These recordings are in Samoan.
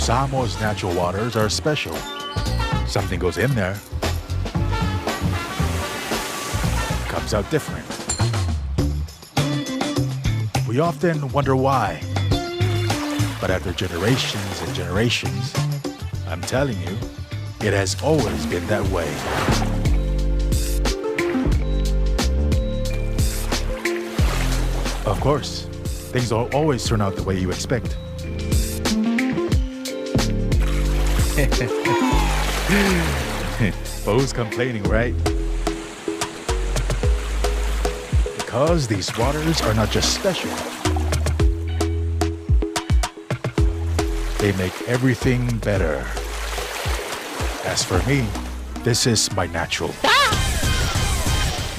Samoa's natural waters are special. Something goes in there, comes out different. We often wonder why. But after generations and generations, I'm telling you, it has always been that way. Of course, things don't always turn out the way you expect. But who's complaining, right? Because these waters are not just special. They make everything better. As for me, this is my natural.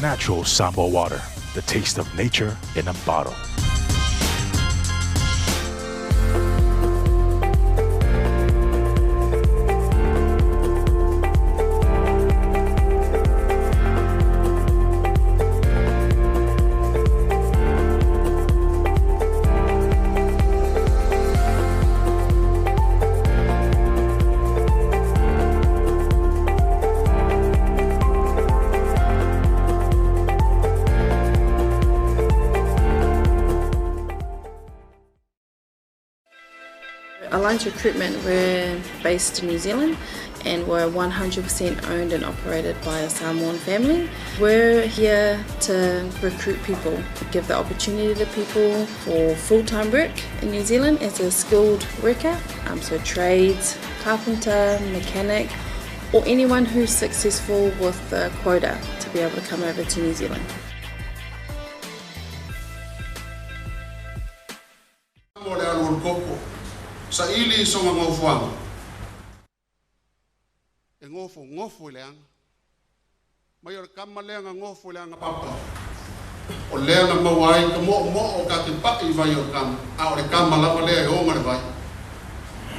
Natural Samoa water, the taste of nature in a bottle. Alliance Recruitment, we're based in New Zealand and we're 100% owned and operated by a Samoan family. We're here to recruit people, give the opportunity to people for full-time work in New Zealand as a skilled worker, so trades, carpenter, mechanic, or anyone who's successful with the quota to be able to come over to New Zealand. Mo le alu o le koko. Saili i sona gofoaga. E gofogofo i le aga. Mai o le kama lea na gofo i le aga papa. O lea na maua ai ka moomoo ka te pa'i i vai o le kama, a o le kama lava lea e oga le vai.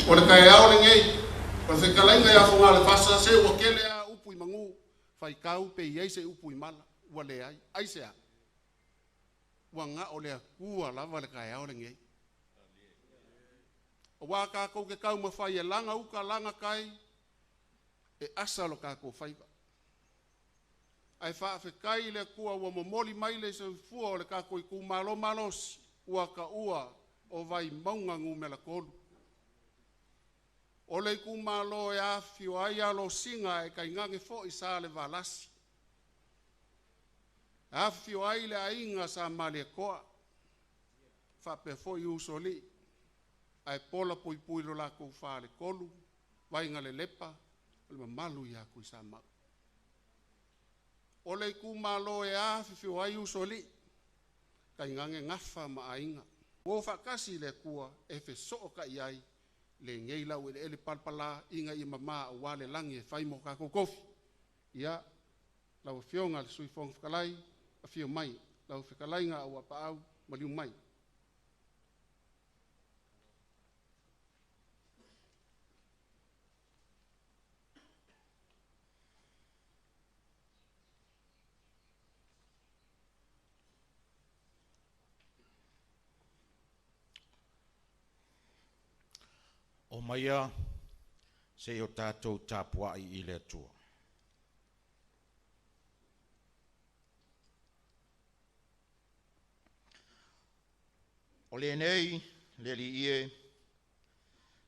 O le taeao lenei, o le fetalaiga ia Fogalefasa, se ua tele lava upu i magū, faitau pe i ai se upu i mala, ua leai. Aisea? Ua ga'o le Atua lava le taeao lenei. Auā tatou te taumafai e laga uta laga tai, e asa lo tatou faiva. Ae faafetai i le Atua ua momoli mai le soifua o le tatou itumalo malosi ua taua o Vaimauga 3. O le itumalo e afifio ai alosiga e tainane foi Salevalasi. E afifio ai le aiga Sa Malietoa, faapea foi usoalii, ae pola puipui lo latou faletolu, Vaigalelepa, o le mamalu ia Tuisamau. O le itumalo e afifio ai usoalii, tainane gafa ma aiga. Ua o faatasi i le Atua e fesootai ai lenei laueleele palapala ina ia mamā aua le lagi e fai mo tatou tofi. Ia, lau Afioga i le Sui Fofoga Fetalai, afio mai lau fetalaiga Auapaau, maliu mai. O maia se i o tatou tapuai i le Atua. O lenei, le Alii e,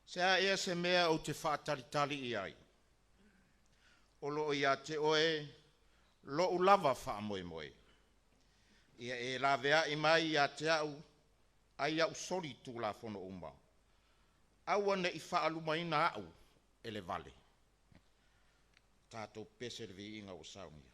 se a ea se mea ou te faatalitali i ai? O lo o ia te oe lo'u lava faamoemoe. Ia e laveai mai ia te au ai a'u soli tulafono uma. Aua ne i faalumaina a'u e le vale. Tatou pese le viiga ua saunia.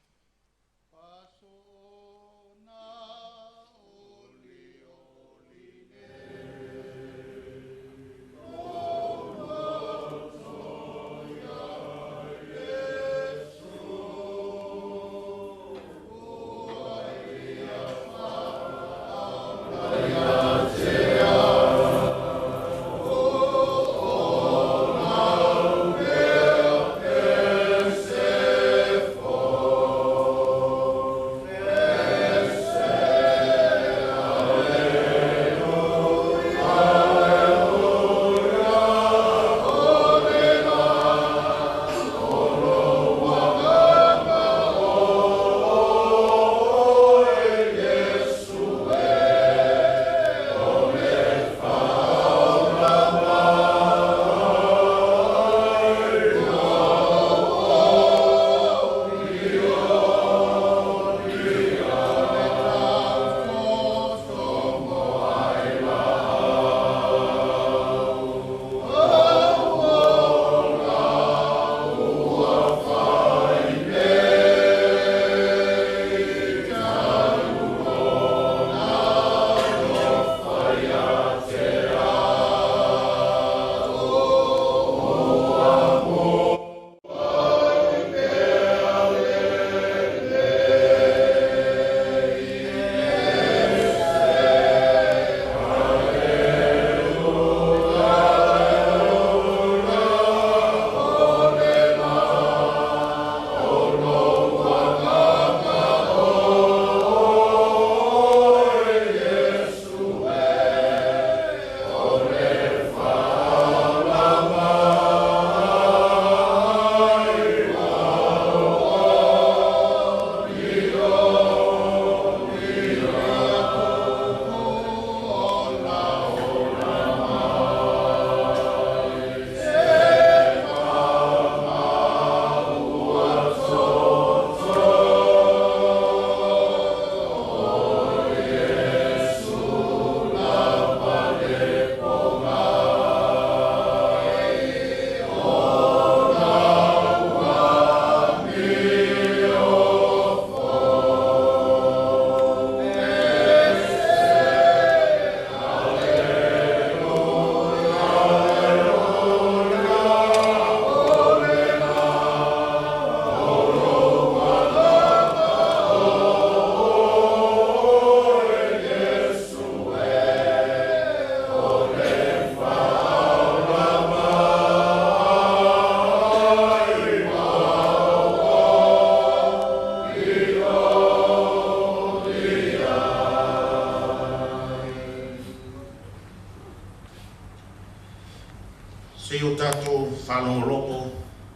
Faalogologo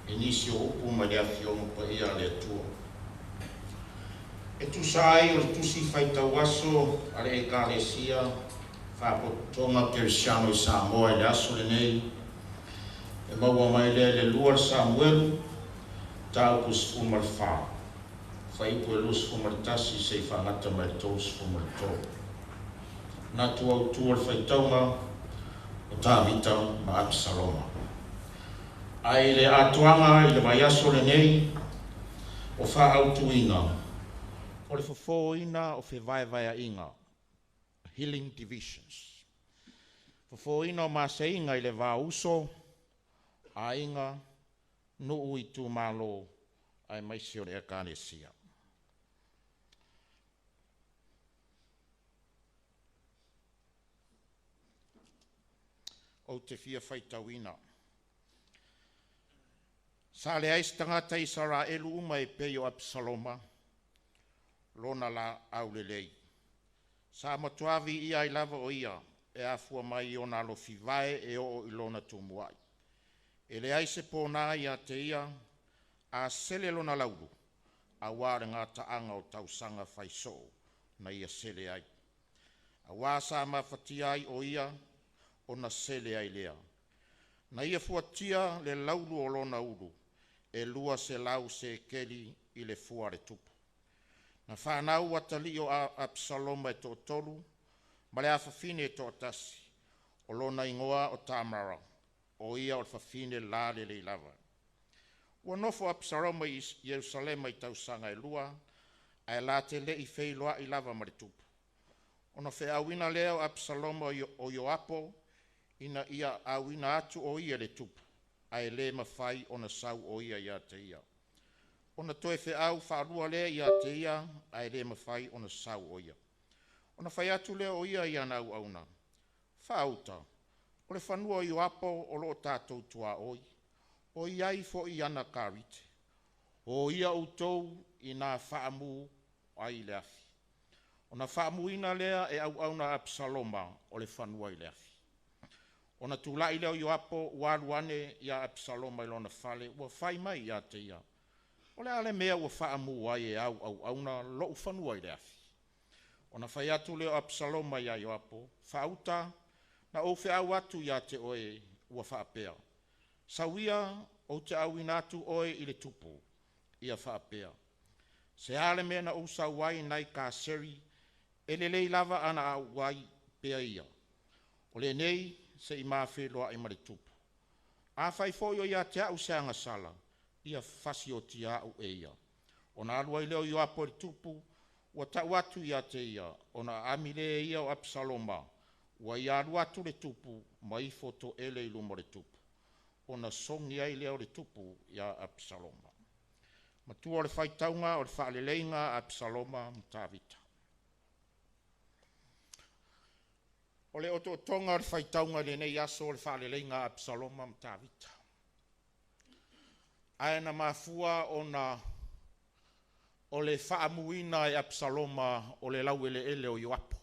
i nisi o upu mai le Afioga Paia a le Atua e tusa ai o le Tusi Faitauaso a le Ekalesia Faapotopotoga Kerisiano i Samoa i le aso lenei, e maua mai lea i le 2 Samuelu, mataupu 14, fuaiupu 21 seia faagata mai le 33. Manatu autu o le faitauga o Tavita ma Apisaloma. Ae i le atoaga i le vaiaso lenei o faaautuina o le fofōina o fevaevaea'iga, healing divisions, fofōina o maseiga i le va o uso, aiga, nuu, itumalo aemaise o le Ekalesia. Ou te fia faitauina. Sa leai se tagata i Isaraelu uma e pei o Apisaloma lona laau lelei. Sa matua viia ai lava o ia e afua mai ona alofivae e oo i lona tumuai. E leai se pona ia te ia a sele lona laulu, auā le gataaga o tausaga faisoo na ia sele ai, auā sa mafatia ai o ia ona sele ai lea. Na ia fuatia le laulu o lona ulu, e 200 sekeli i le fua a le tupu. Na fanau atalii o Apisaloma e toatolu ma le afafine e toatasi. O lona igoa o Tamara, o ia o le fafine lalelei lava. Ua nofo Apisaloma i Ierusalema i tausaga e lua, ae la te le i feiloai lava ma le tupu. Ona feauina lea o Apisaloma o Ioapo ina ia auina atu o ia i le tupu, ae le mafai ona sau o ia ia te ia. Ona toe feau faalua lea ia te ia, ae le mafai ona sau o ia. Ona fai atu lea o ia i ana auauna, “Faauta, o le fanua o Ioapo o loo tatou tuaoi, o i ai foi ana karite. O ia outou ina faamu ai i le afi.” Ona faamuina lea e auauna a Apisaloma o le fanua i le afi. Ona tulai lea o Ioapo ua alu ane ia Apisaloma i lona fale, ua fai mai ia te ia, “O le a le mea ua faamu ai e au auauna lo'u fanua i le afi?” Ona fai atu lea o Apisaloma ia Ioapo, “Faauta, na ou feau atu ia te oe ua faapea, ‘Sau ia ou te auina atu oe i le Tupu.’ Ia faapea, ‘Se a le mea na ou sau ai nai Kaseri? E lelei lava ana a'u ai pea ia o lenei se i ma feiloai ma le Tupu. Afai foi o ia te a'u se agasala, ia fasiotia a'u e ia.’” Ona alu ai lea o Ioapo i le tupu, ua tau atu ia te ia, ona aami lea e ia o Apisaloma. Ua ia alu atu le tupu ma ifo toele i luma o le tupu, ona sogi ai lea o le tupu ia Apisaloma. Matua o le faitauga o le faaleleiga a Apisaloma ma Tavita. O le otootoga o le faitauga i lenei aso o le faaleleiga a Apisaloma ma Tavita. Ae na mafua ona o le faamuina e Apisaloma o le laueleele o Ioapo,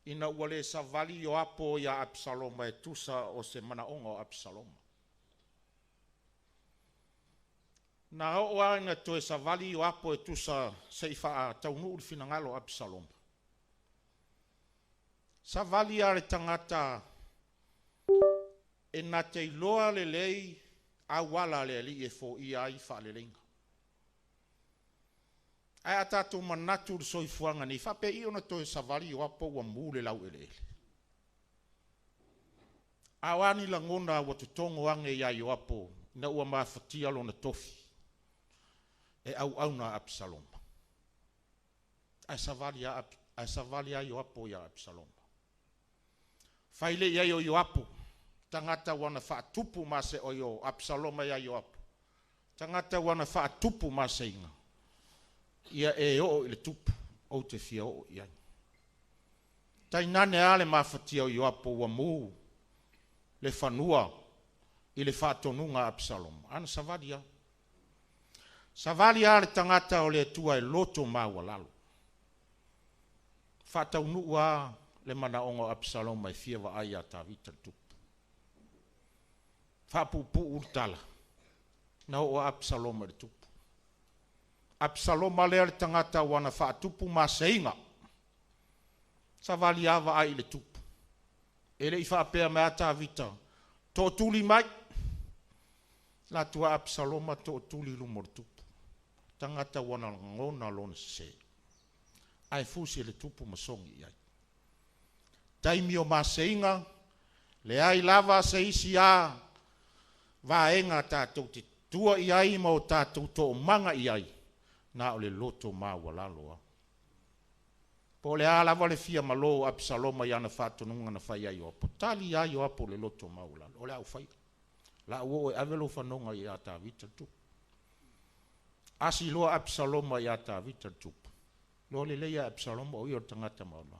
ina ua le savali Ioapo ia Apisaloma e tusa o se manaoga o Apisaloma. Na oo lava ina toe savali Ioapo e tusa se i faataunuu le finagalo o Apisaloma. Savali lava le tagata e na te iloa lelei auala a le Alii e foia ai faaleleiga. Ae a tatou manatu i le soifuaga nei, e faapei ona toe savali Ioapo ua mu le laueleele? A o a ni lagona ua totogo age ia Ioapo ina ua mafatia lona tofi e auauna a Apisaloma? Ae savali lava, ae savali lava Ioapo ia Apisaloma. Fai lea i ai o Ioapo, tagata ua na faatupu o Apisaloma ia Ioapo, tagata ua na faatupu maseiga, ia e oo i le Tupu ou te fia oo i ai. Tainane a le mafatia o Ioapo ua mu le fanua i le faatonuga a Apisaloma, ae na savali lava. Savali lava le tagata o le Atua e loto maualalo, faataunuu lava le manaoga o Apisaloma e fia vaai ia Tavita le tupu. Faapuupuu le tala, na oo Apisaloma i le tupu. Apisaloma lea le tagata ua na faatupu maseiga. Savali lava vaai i le tupu. E le i faapea mai a Tavita, tootuli mai. La atu Apisaloma tootuli i luma o le tupu. Tagata ua na lagona lona sese. Ae fusi e le tupu ma sogi i ai. Taimi o maseiga, leai lava se isi a vaega tatou te tua i ai ma o tatou toomaga i ai, na o le loto maualalo lava. Po o le a lava le fia malo o Apisaloma i ana faatonuga na fai ia Ioapo, tali lava Ioapo i le loto maualalo, o le a ou faia. O le a ou oo e ave lou fanoga ia Tavita le tupu. Asi loa Apisaloma ia Tavita le tupu, iloa lelei e Apisaloma o ia o le tagata mama,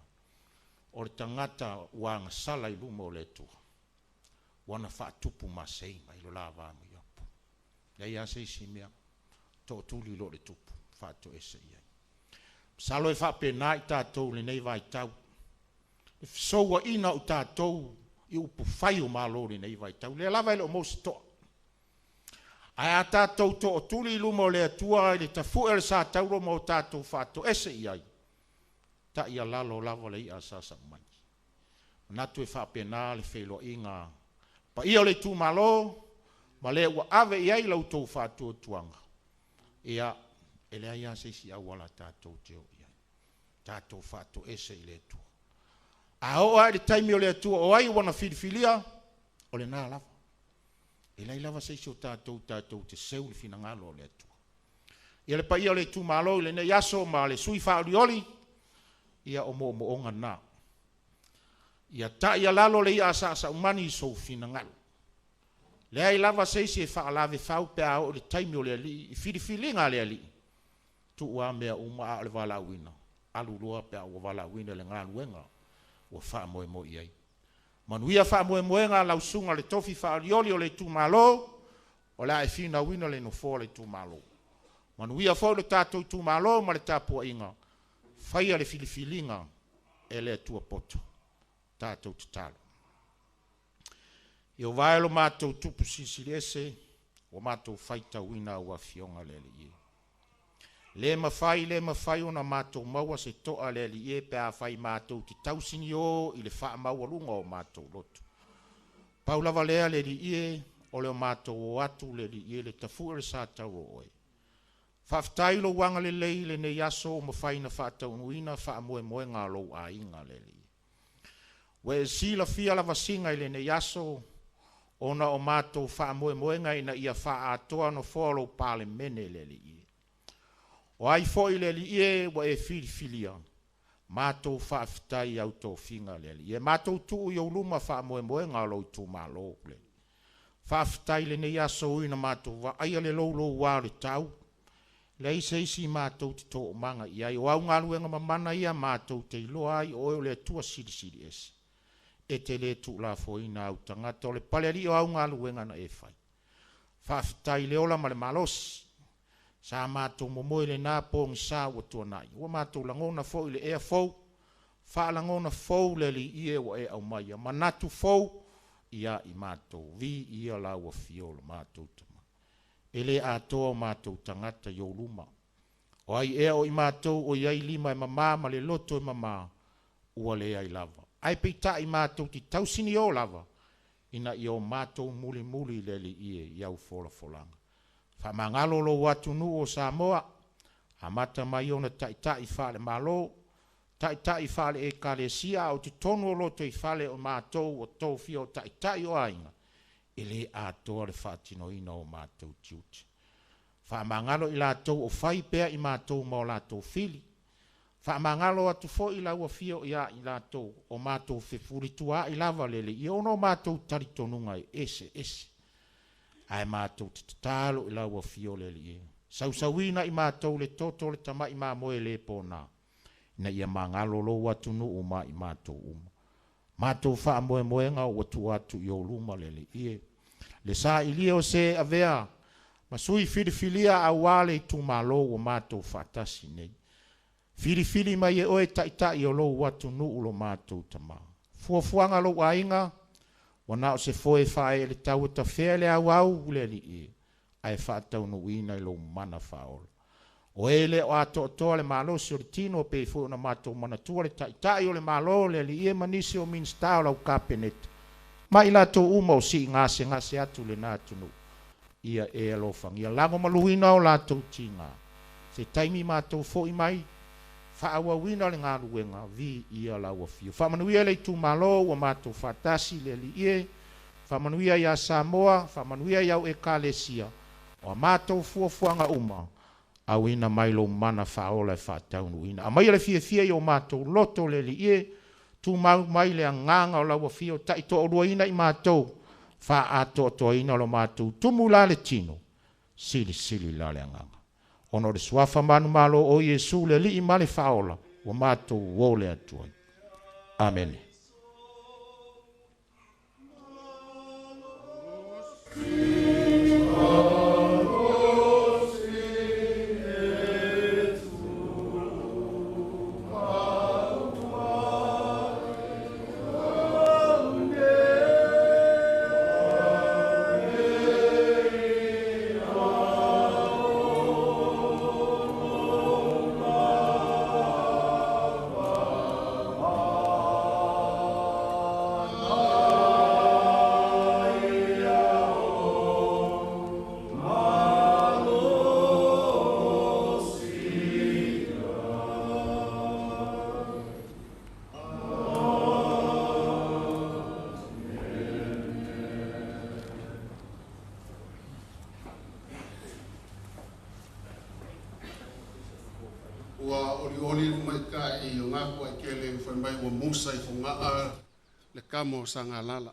o le tagata ua agasala i luma o le Atua, ua na faatupu maseiga i lo la va ma Ioapo. Leai lava se isi mea, tootuli loa le tupu, faatoese i ai. Masalo e faapena i tatou i lenei vaitau, le fesouaina o tatou i upufai o Malo i lenei vaitau, lea lava e le o maua se toa. Ae a tatou tootuli i luma o le Atua i le tafu'e o le sa taula ma o tatou faatoese i ai, taialalo lava le i'a a Sasaumani. Manatu e faapena le feiloaiga paia o le itumalo ma le ua ave i ai la outou faatuatuaga. Ia, e leai lava se isi auala tatou te o i ai, tatou faatoese i le Atua. A oo lava i le taimi o le Atua o ai ua na filifilia, o lena lava. E leai lava se isi o tatou tatou te seu i le finagalo o le Atua. Ia le paia o le itumalo i lenei aso ma le sui faaolioli, ia o moomooga na. Ia taialalo le i'a a Sasaumani i sou finagalo. Leai lava se isi e faalavefau pe a oo i le taimi o le Alii i filifiliga a le Alii, tuu lava mea uma a o le valaauina, alu loa pe a ua valaauina i le galuega ua faamoemoe i ai. Manuia faamoemoega a lau susuga i le tofi faaolioli o le itumalo, o le a e finauina le nofoa o le itumalo. Manuia foi le tatou itumalo ma le tapuaiga, faia le filifiliga e le Atua poto. Tatou tatalo. Ieova e lo matou Tupu Silisili Ese, ua matou faitauina au afioga le Alii e. Le mafai, le mafai ona matou maua se to'a le Alii e pe afai matou te tausinio i le faamaualuga o matou loto. Pau lava lea le Alii e, o le matou o atu le Alii e le tafu'e o le sa tau o oe. Faafetai i lou agalelei i lenei aso ua mafai ona faataunuuina faamoemoega a lou aiga le Alii. Ua e silafia lavasiga i lenei aso ona o matou faamoemoega ina ia faaatoa nofoa o lou Palemene le Alii e. O ai foi le Alii e ua e filifilia, matou faafetai i au tofiga le Alii e. Matou tuu i ou luma faamoemoega o lou itumalo le Alii. Faafetai i lenei aso ui ina matou vaaia le louloua o le tau, leai se isi matou te toomaga i ai, o au galuega mamana ia matou te iloa ai o oe o le Atua Silisili Ese. E te le tuulafoaina au tagata, o le palealii o au galuega na e fai. Faafetai i le ola ma le malosi sa matou momoe i lena pogisa ua tuanai, ua matou lagona foi le ea fou, faalagona fou le Alii e ua e aumaia, manatu fou ia i matou. Viia lau afio o lo matou Tama. E le atoa o matou tagata i ou luma. O ai ea o i matou o i ai lima e mama ma le loto e mama, ua leai lava. Ae peitai matou te tausinio lava ina ia o matou mulimuli i le Alii e i au folafolaga. Faamagalo lou atunuu o Samoa, amata mai ona taitai faale-Malo, taitai faale-Ekalesia, a o totonu o lotoifale o matou ua tofia o taitai o aiga, e le atoa le faatinoina o matou tiute. Faamagalo i latou o fai pea i matou ma o latou fili. Faamagalo atu foi lau afio ia i latou o matou fefulituaai lava le Alii ona o matou talitonuga e eseese. Ae matou te tatalo i lau afio le Alii e, sausauina i matou le toto o le tamai mamoe le pona, ina ia magalo lou atunuu ma i matou uma. Matou faamoemoega ua tuu atu i ou luma le Alii e. Le sailia o se e avea ma sui filifilia aua le itumalo ua matou faatasi nei. Filifili mai e oe taitai o lou atunuu lo matou Tama. Fuafuaga a lou aiga, Ua na o se foe faaee le tau e tafea i le auau le Alii e, ae faataunuuina i lou mana faaola. O e le o atoatoa le malosi o le tino, pei foi ona matou manatua le Taitai o le Malo, le Alii e, ma nisi o Minisita o lau Kapeneta, ma i latou uma o sii gasegase atu i lena atunuu, ia e alofagia lagomaluina o latou tiga. Se taimi matou foi mai faaauauina le galuega, viia lau afio. Faamanuia le itumalo ua matou faatasi, le Alii e, faamanuia ia Samoa, faamanuia i au Ekalesia, o a matou fuafuaga uma, auina mai lou mana faaola e faataunuuina. Aumaia le fiafia i o matou loto, le Alii e, tumau mai le agaga o lau afio, taitoaluaina i matou, faaatoatoaina lo matou tumu la le tino, silisili la le agaga. Ona o le suafa manumalo o Iesu le Alii ma le Faaola, ua matou o le atu ai. Amene. Ua olioli le maita'i o gaku ai kele fai mai ua musa i fogaa le kama o Sagalala.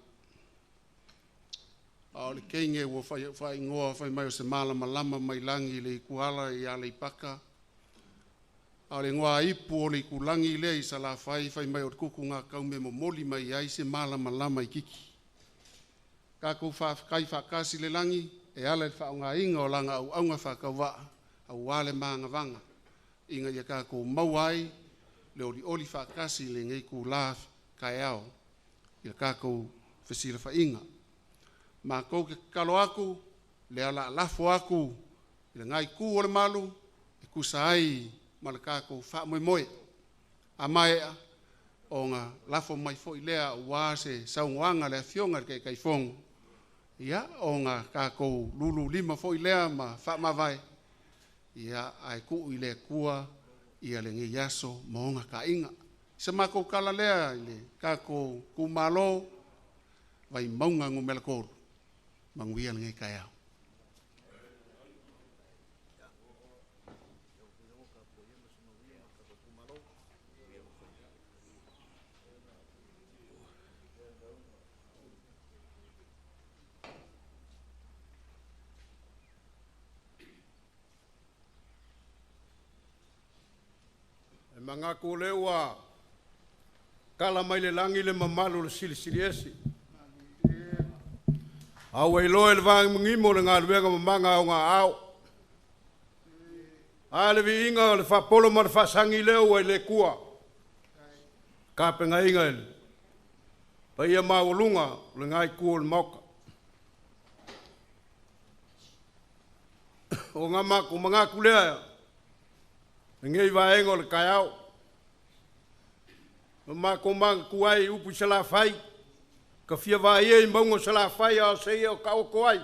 A o le keige ua faaigoa fai mai o se malamalama mai lagi i le ikuala i Aleipaka. A o le igoa ipu o le ikulagi lea i Salafai fai mai o le kuku gakaume momoli mai ai se malamalama i kiki. Tatou faafetai faatasi le lagi e ala i le faaaogaina o lana auauna faatauvaa aua le magavaga ina ia tatou maua ai le olioli faatasi i lenei itula taeao i le tatou fesilafaiga. Matou te tatalo atu le alaalafo atu i lena itu o le malu e tusa ai ma le tatou faamoemoe. A maea ona lafo mai foi lea aua se saunoaga a le Afioga i le Taitaifono, ia ona tatou lululima foi lea ma faamavae, ia ae tuu i le Atua ia lenei aso ma ona taiga. Se matou tala lea i le tatou itumalo Vaimauga 3, manuia lenei taeao. E manatu o lea ua tala mai le lagi le mamalu o le Silisili Ese. A ua iloa e le vagimagimu o le galuega mamaga o aao. A le viiga o le faapolo ma le faasagi lea ua i le Atua. Tapenaina e le paia maualuga o lena itu o le Maota. O ngā matou manatu lea lenei vaega o le taeao. Ma matou manatua ai upu i Salafai, ka fia vaaia i mauga o Salafai a o se ia o taoto ai,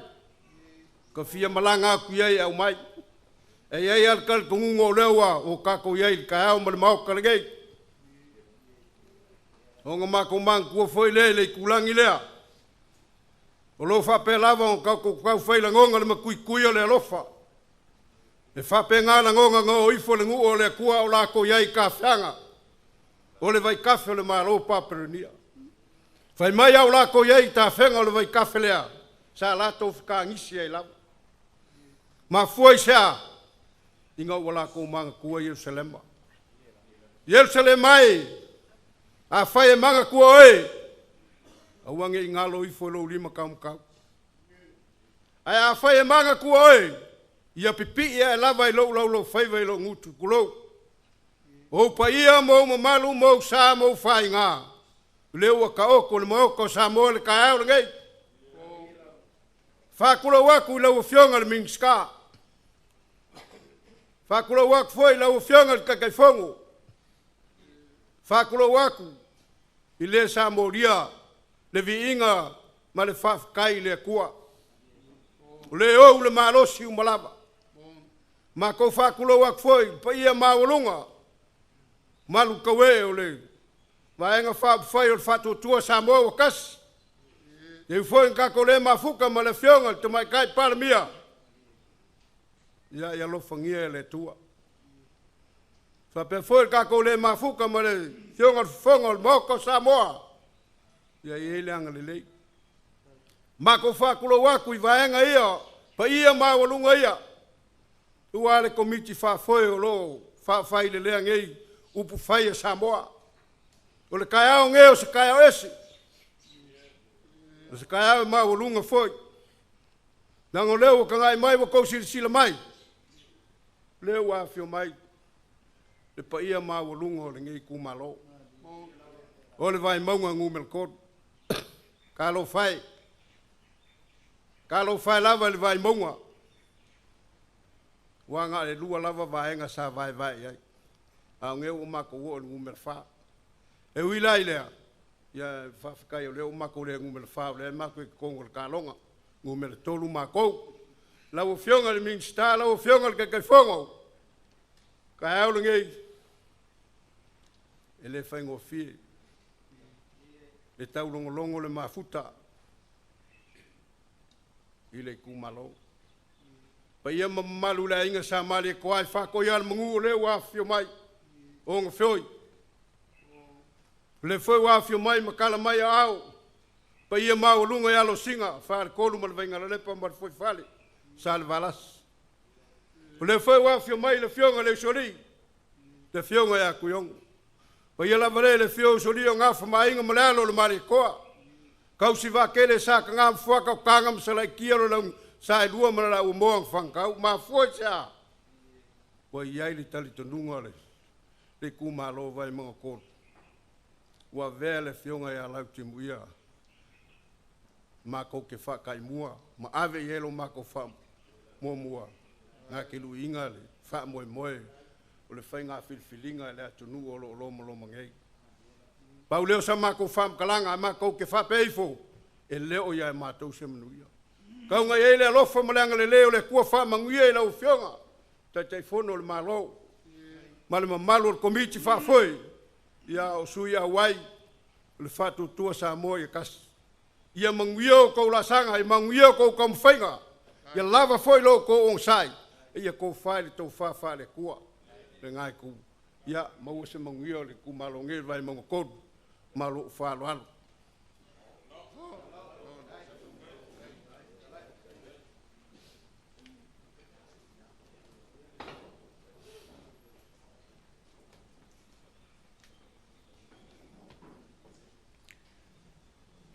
ka fia malaga atu i ai e aumai. E i ai lava le talitonuga o lea ua o tatou i ai i le taeao ma le Maota lenei. Ona matou manatua foi lea i le itulagi lea, o lo o faapea lava ona tatou taufai lagona le matuitui o le alofa. E faapena lagona na oo ifo le nuu o le Atua o latou i ai i tafeaga o le vaitafe o le Malo o Papelonia. Fai mai au latou i ai i tafega o le vaitafe lea, sa latou fetagisi ai lava. Mafua i se a? Ina ua latou manatua Ierusalema. Ierusalema e, afai e manatua oe, aua ne i galo ifo i lou lima taumatau. Ae afai e manatua oe, ia pipii ae lava i lou laulaufaiva i lou gutu, tulou. O ou paia ma ou mamalu ma ou sa ma ou faiga, Le ua kaoko le maoka o Samoa le taeao lenei. Faatulou atu i lau Afioga i le Minisita. Faatulou atu foi i lau Afioga i le Taitaifono. Faatulou atu i le sa molia le viiga ma le faafetai i le Atua. O le ou le malosi uma lava. Matou faatulou atu foi i le paia maualuga, malu taue o le Vaega Faaupufai o le Faatuatua Samoa ua Tasi. E foi na tatou le mafuta ma le Afioga i le Tamaitai Palemia. Ia, ia alofagia e le Atua. Faapea foi le tatou le mafuta ma le Afioga i le Fofoga o le Maota o Samoa. Ia i ai le agalelei. Matou faatulou atu i vaega ia, paia maualuga ia, ua le Komiti Faafoe o lo o faafailelea nei upufai a Samoa. O le taeao nei o se taeao ese, o se taeao e maualuga foi. Leaga o lea ua tagai mai ua tou silasila mai, o lea ua afio mai le paia maualuga o lenei itumalo. O le Vaimauga 3. Talofa e, talofa e lava i le Vaimauga, ua na o le 2 lava vaega sa vaevae i ai, a o lea ua matou oo i le 4. E ui la i lea, ia faafetai o lea ua matou le 4, o lea matou i totonu o le taloga, 3 matou. Lau Afioga i le Minisita, lau Afioga i le Taitaifono, taeao lenei, e le faigofie, e taulogologo le mafuta i le itumalo. Paia ma mamalu le aiga sa Malietoa e faatoia le manu o lea ua afifio mai, o gafeoi. O lea foi ua afifio mai ma tala mai aao, paia maualuga i Alosina, Faletolu ma le Vaigalelepa ma le Fuaifale, Salevalasi. O lea foi ua afifio mai le Afioga i le Usoalii, le Afioga ia Tuiono. Paia lava lea i le afio o Usoalii o Gafa ma Aiga ma le Alo o le Malietoa. Tausi vaatele sa taga ma fuata o taga ma salaitia lo lau saelua ma le lau moa na fanatau. Mafua i se a? Ua i ai le talitonuga o le itumalo Vaimauga 3. Ua avea le Afioga ia Lautimuia matou te faataimua ma ave i ai lo matou faamuamua na te luiina le faamoemoe o le faiga filifiliga i le atunuu o lo o lomoloma nei. Pau lea o sa matou faamatalaga, a matou te faapea ifo, e le o ia matou se manuia. Kauga i ai le alofa ma le agalelei o le Atua faamanuia i lau Afioga, Taitaifono o le Malo, ma le mamalu o le Komiti Faafoe, ia o sui auai o le Faatuatua Samoa ia tasi. Ia manuia o tou laasaga, ia manuia o tou taumafaiga, ia lava foi lo outou onosai, ia tofa i le tofa faale-Atua le itu. Ia maua se manuia o le itumalo nei o le Vaimauga 3, ma lou faaaloalo.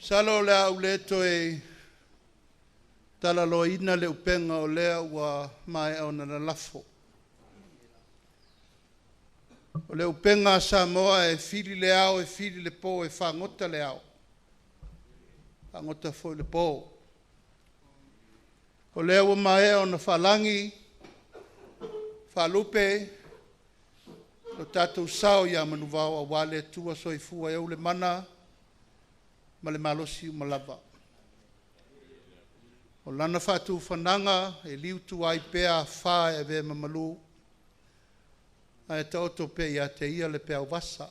Masalo o le a ou le toe talaloaina le upega o lea ua maea ona lalafo. O le upega a Samoa e fili le ao e fili le po e fagota le ao, fagota foi le po. O lea ua maea ona faalagi, faalupe lo tatou sao ia Manuvao aua le Atua soifua e ou le mana ma le malosi uma lava. O lana faatufanaga e liutua ai pea afa e avea ma malu, ae taoto pea ia te ia le peau vasa.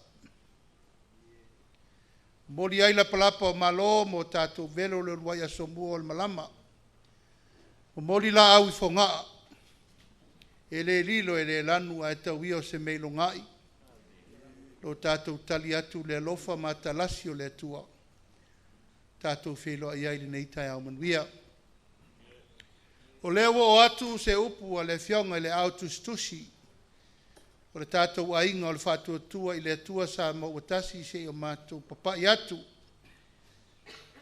Momoli ai lapalapa o malo mo tatou velo le uluai asomua o le malama. Momoli laau i Fogaa, e le lilo e le lanu ae tau ia o se meilogai. Lo tatou tali atu le alofa ma atalasi o le Atua. Tatou feiloai ai i lenei taeao manuia. O lea ua oo atu se upu a le Afioga i le Aao Tusitusi o le tatou aiga o le Faatuatua i le Atua Samoa ua tasi se i o matou papai atu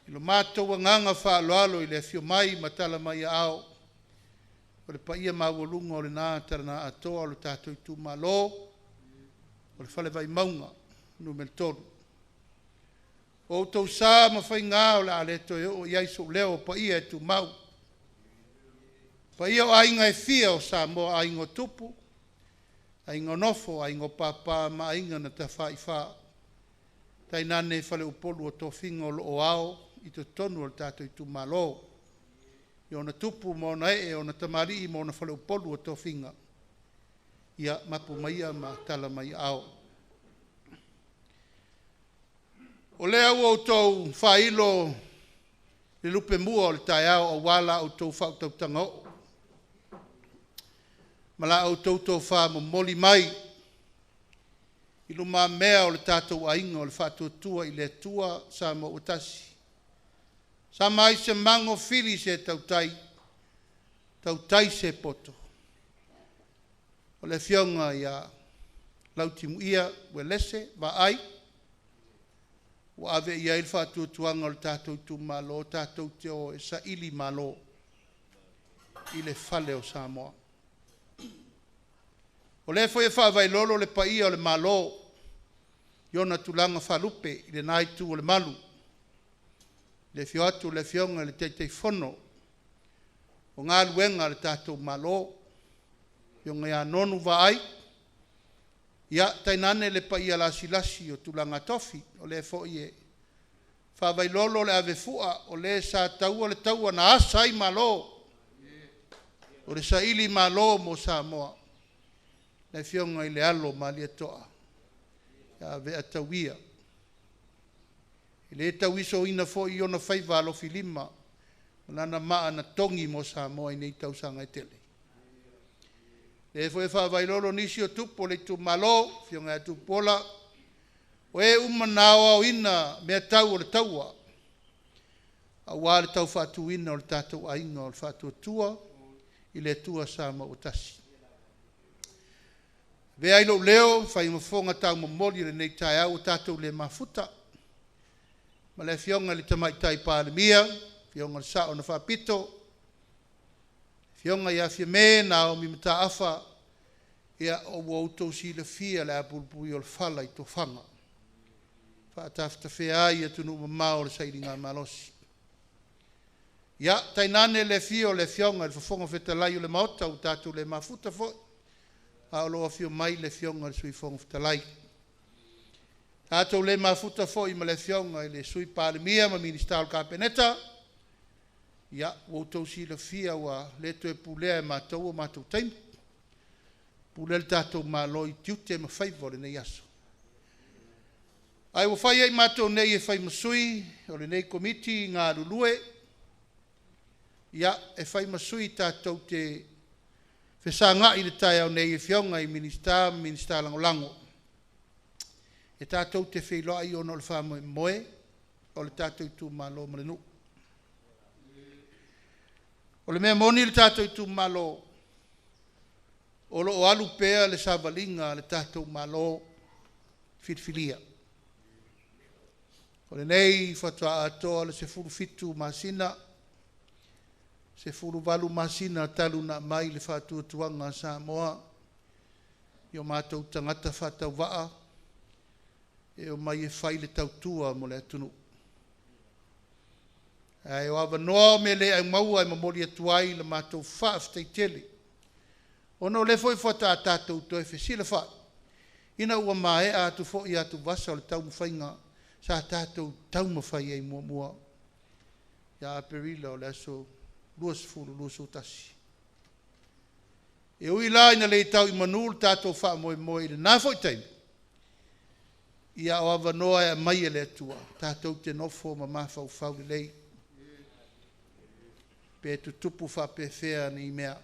i lo matou agaga faaaloalo i le afio mai ma tala mai aao o le paia maualuga o lena talana atoa o le tatou itumalo o le Fale Vaimauga 3. O outou sa ma faigā o le a le toe oo i ai sou leo o paia e tumau. Paia o aiga e fia o Samoa, aiga o tupu, aiga o nofo, aiga o papa ma aiga na tafaifa. Tainane faleupolu o tofiga o lo o ao i totonu o le tatou itumalo. I ona tupu ma ona ee, ona tamalii ma ona faleupolu o tofiga. Ia mapu maia ma tala mai ao. O lea ua outou faailo le lupe mua o le taeao aua la outou faautautaga oo ma la outou tofa momoli mai i lumamea o le tatou aiga o le Faatuatua i le Atua Samoa ua tasi. Sama ai se mago fili se tautai, tautai se poto. O le afioga ia Lautimuia Uelese Vaai ua ave i ai le faatuatuaga o le tatou itumalo tatou te o e saili malo i le fale o Samoa. O lea foi e faavailolo le paia o le Malo i ona tulaga faalupe i lena itu o le malu, le afio atu o le Afioga i le Taitaifono o galuega a le tatou Malo, Afioga ia Nonu Vaai, ia tainane le paia lasilasi o tulaga tofi, o lea foi e faavailolo le avefua o le sa taua le taua na asa ai Malo, o le saili malo mo Samoa, le Afioga i le alo o Malietoa ia Ve'atauia. E le tauisoina foi ona faiva alofilima ma lana maa na togi mo Samoa i nei tausaga e tele. O lea foi e faavailolo nisi o tupu o le itumalo, Afioga ia Tupuola, o e uma na aoaoina mea tau o le taua, aua le tau faatuina o le tatou aiga o le Faatuatua i le Atua Samoa ua tasi. Avea ai lou leo fai ma fofoga taumomoli i lenei taeao ua tatou le mafuta ma le Afioga i le Tamaitai Palemia, Afioga i le Sao na Faapito, Afioga ia Fiame Naomi Mataafa, ia ua outou silafia le apulupui o le fala i tofaga, faatafetafea ai atunuu mamao o le sailigamalosi. Ia, tainane le afio o le Afioga i le Fofoga Fetalai o le Maota, ua tatou le mafuta foi, a o lo o afio mai le Afioga i le Sui Fofoga Fetalai. Tatou le mafuta foi ma le Afioga i le Sui Palemia ma Minisita o le Kapeneta, ia, ua outou silafia ua le toe pulea e matou o matou taimi, pulea le tatou Malo i tiute ma faiva o lenei aso. Ae ua fai ai matou nei e fai ma sui o lenei Komiti galulue, ia, e fai ma sui tatou te fesagai i le taeao nei i Afioga i Minisita ma Minisita Lagolago. E tatou te feiloai ona o le faamoemoe o le tatou itumalo ma le nuu. O le mea moni le tatou itumalo, o lo o alu pea le savaliga a le tatou Malo filifilia. O lenei faatoa atoa le 17 masina, 18 masina talu ona aumai le faatuatuaga a Samoa i o matou tagata faatauvaa e omai e fai le tautua mo le atunuu. Ae o avanoa o mea le aumaua e momoli atu ai le matou faafetai tele, ona o lea foi faatoa tatou toe fesilafai ina ua maea atu foi atuvasa o le taumafaiga sa tatou taumafai ai muamua ia Aperila o le aso 20 21. E ui la ina le tau i manu le tatou faamoemoe i lena foi taimi, ia o avanoa e aumai e le Atua tatou te nofo ma mafaufau lelei pe tutupu faapefea ni mea.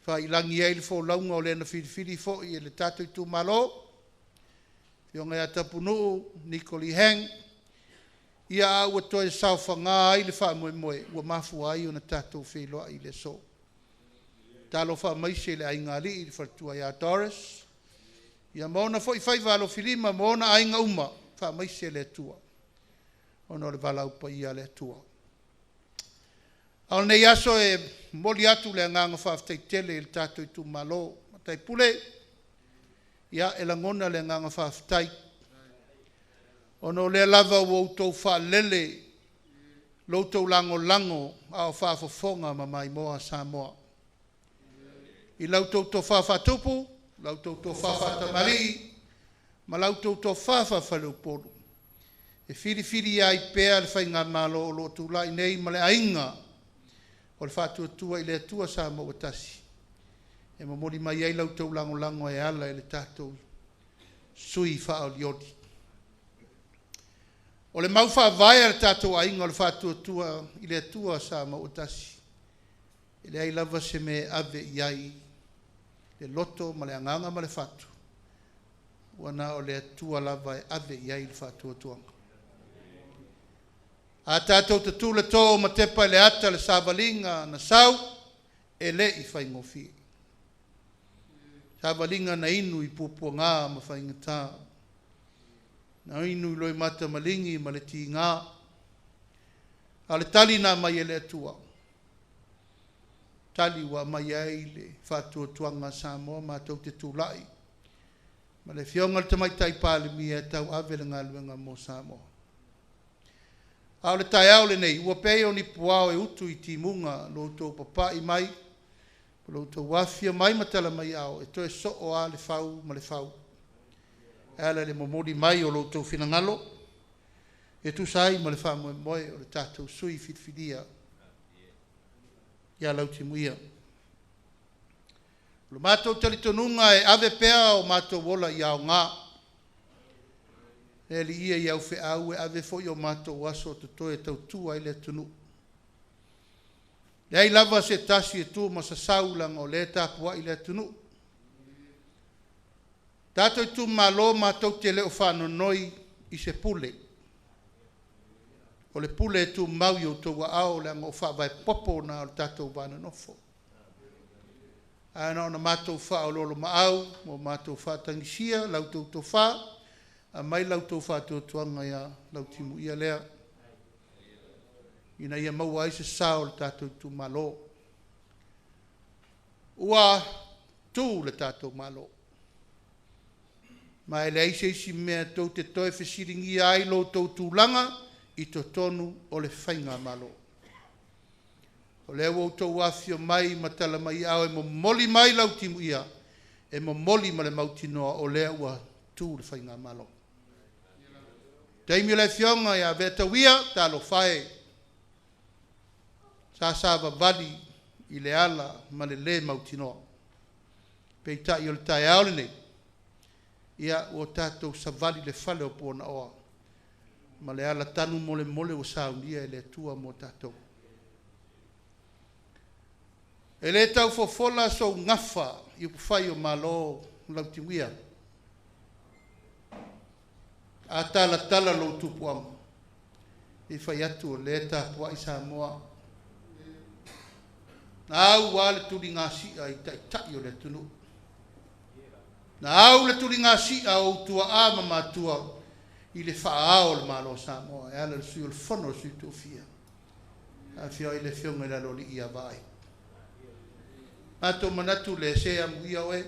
Faiilagi ai le folauga o le na filifili foi e le tatou itumalo, Afioga ia Tapunuu Niko Lee Hang, ia a ua toe saofaga ai le faamoemoe ua mafua ai ona tatou feiloai i le aso. Talofa faamaise i le aigaalii i le faletua ia Doris, ia ma ona foi faiva alofilima ma ona aiga uma, faamaise le Atua ona o le valaau paia a le Atua. A o lenei aso e momoli atu le agaga faafetai tele i le tatou itumalo. Matai Pule, ia e lagona le agaga faafetai. Ona o lea lava ua outou faalele lo outou lagolago a o faafofoga ma maimoa Samoa. I la outou tofa faatupu, la outou tofa faatamalii, ma la outou tofa faafaleupolu, e filifilia ai pea le Faigamalo o lo o tulai nei ma le aiga o le Faatuatua i le Atua Samoa ua tasi, e momoli mai ai la outou lagolago e ala i le tatou sui faaolioli. O le mau faavae a le tatou aiga o le Faatuatua i le Atua Samoa ua tasi, e leai lava se mea e ave i ai le loto ma le agaga ma le fatu, ua na o le Atua lava e ave i ai le faatuatuaga. A tatou tatū le tō ma tepa i le ata le savaliga na sau, e le i faigofie. Savaliga na inu i puapuaga ma faigata, na inu i loimata maligi ma le tiga. A o le tali na aumai e le Atua, tali ua aumai ai le faatuatuaga a Samoa matou te tulai ma le Afioga i le Tamaitai Palemia e tauave le galuega mo Samoa. A o le taeao lenei, ua pei o ni puao e utu i timuga lo outou papai mai, lo outou afifio mai ma tala mai ao, e toe soo lava le fau ma le fau. E ala i le momoli mai o lo outou finagalo, e tusa ai ma le faamoemoe o le tatou sui filifilia ia Lautimuia. O le matou talitonuga e ave pea o matou ola i aoga. Le Alii e i au feau e ave foi o matou aso o totoe e tautua ai le atunuu. Leai lava se tasi e tu ma sasau leaga o lea e tapuai le atunuu. Tatou itumalo matou te le o faanonoi i se pule. O le pule e tumau i outou aao leaga o faavae popo na o le tatou va nonofo. Ae na ona matou faaoloolomaau ma matou faatagisia la outou tofa, aumai la outou faatuatuaga ia Lautimuia lea, ina ia maua ai se sao o le tatou itumalo. Ua tu le tatou Malo, ma e leai se isi mea tou te toe fesiligia ai lo outou tulaga i totonu o le Faigamalo. O lea ua outou afifio mai ma tala mai ao e momoli mai Lautimuia, e momoli ma le mautinoa o lea ua tu le Faigamalo. Taimi o le afioga ia Veatauia, talofa e, sa savavali i le ala ma le lē mautinoa. Peitai o le taeao lenei, ia ua tatou savali le fale o Puanaoa ma le ala tanu molemole ua saunia e le Atua mo tatou. E le tau fofola sou gafa i upufai o Malo Lautimuia, a talatala lou tupuaga, e fai atu o lea e tapuai Samoa. Na au a le tuligasia i taitai o le atunuu. Na au le tuligasia o utuaa ma matua i le faaao o le Malo o Samoa e ala le sui o le fono o le sui tofia. Afio ai le afioga i le aloalii ia Vaai. Matou manatu le se amuia oe.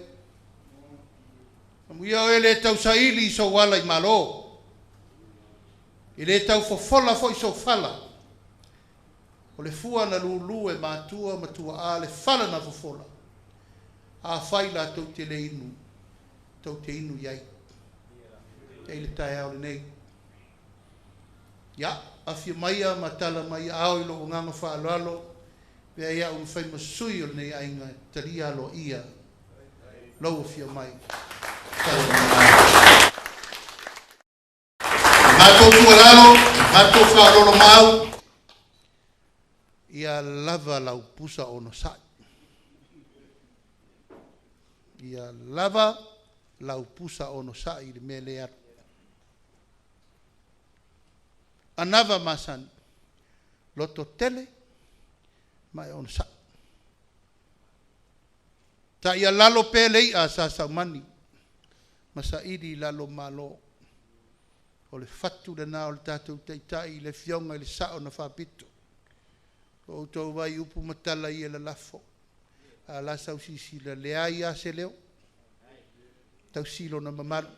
Amuia oe le tausaili i sou ala i Malo. E le tau fofola foi sou fala. O le fua na lulu e matua ma tuaa le fala na fofola. Afai latou te le inu, tou te inu i ai. E i le taeao lenei. Ia, afio maia ma tala mai ao i lou agaga faaaloalo, pea ia au mafai ma sui o lenei aiga talia aloaia lou afio mai. Matou tuualalo, matou faaoloolomaau, ia lava lau pusa onosai. Ia lava lau pusa onosai i le mea lea alu. Anava masani, loto tele ma e onosai. Ta ia lalo pe le i'a sa saumani ma saili i lalo malo. O le fatu lena o le tatou taitai i le afioga i le sao na faapito. O outou vai upu ma tala ia lalafo. A la sau sisila leai a se leo. Tausi lona mamalu.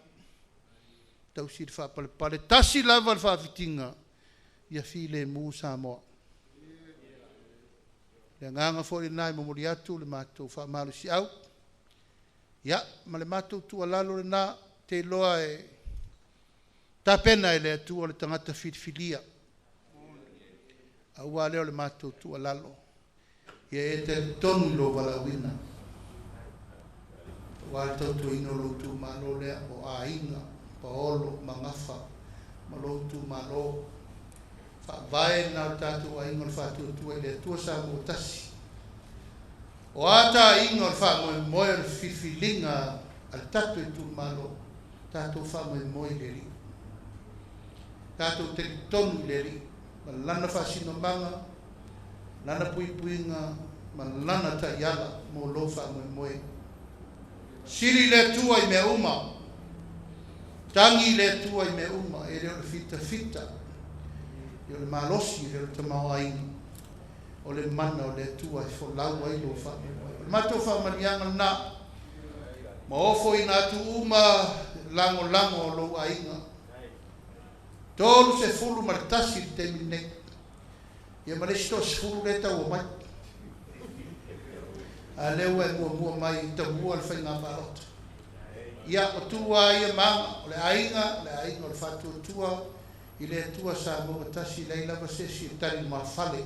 Tausi le faapalepale tasi lava le faafitiga ia filemu Samoa. Le agaga foi lenā e momoli atu le matou faamalosiau ia ma le matou tuualalo lenā te iloa e tapena e le Atua le tagata filifilia. Auā lea o le matou tuualalo ia e talitonu i lou valaauina aua le tautuaina o lou itumalo lea o aiga paolo magafa ma lou itumalo faavae lena o le tatou aiga o le faatuatua i le Atua Samoa tasi. O a taaiga o le faamoemoe o le filifiliga a le tatou itumalo, tatou faamoemoe i le Alii. Tatou talitonu i le Alii ma lana faasinomaga, lana puipuiga ma lana taiala mo lou faamoemoe. Sili le Atua i mea uma, tagi le Atua i mea uma, e le o le fitafita, e o le malosi, e le o le tamaoaiga, o le mana o le Atua e folau ai lou faamoemoe. O le matou faamanuiaga lenā, ma ofoina atu uma lagolago o lou aiga. 31 le taimi nei, ia ma le isi 30 lea e tau omai. A lea ua e muamua mai i tamua le faiga palota. Ia, o tua ia maga, o le aiga, o le aiga o le faatuatua i le Atua Samoa tasi leai lava se isi e tali mafale.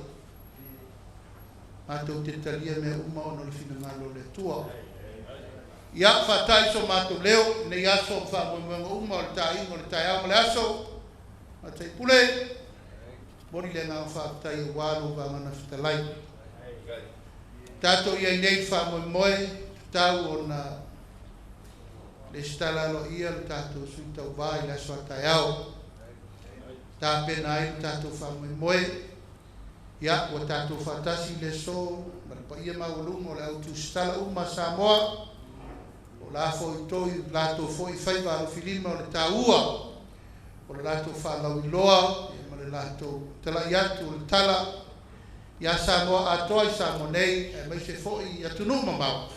Matou te talia mea uma ona o le finagalo o le Atua. Ia, faatai so matou leo, nei aso ma faamoemoega uma o le taaiga o le taeao ma le aso. Matai pule, moni le agaga faafetai auā lou vagana fetalai. Tatou i ai nei faamoemoe, tatau ona lesitala aloaia le tatou sui tauvā i le aso a taeao. Tapena ai le tatou faamoemoe, ia ua tatou faatasi i le aso ma le paia maualuga o le au tusitala uma Samoa, o la foi toi latou foi faiva alofilima o le taua, o le latou faalauiloa ma le latou talai atu o le tala ia Samoa atoa i Samoa nei, aemaise foi i atunuu mamao,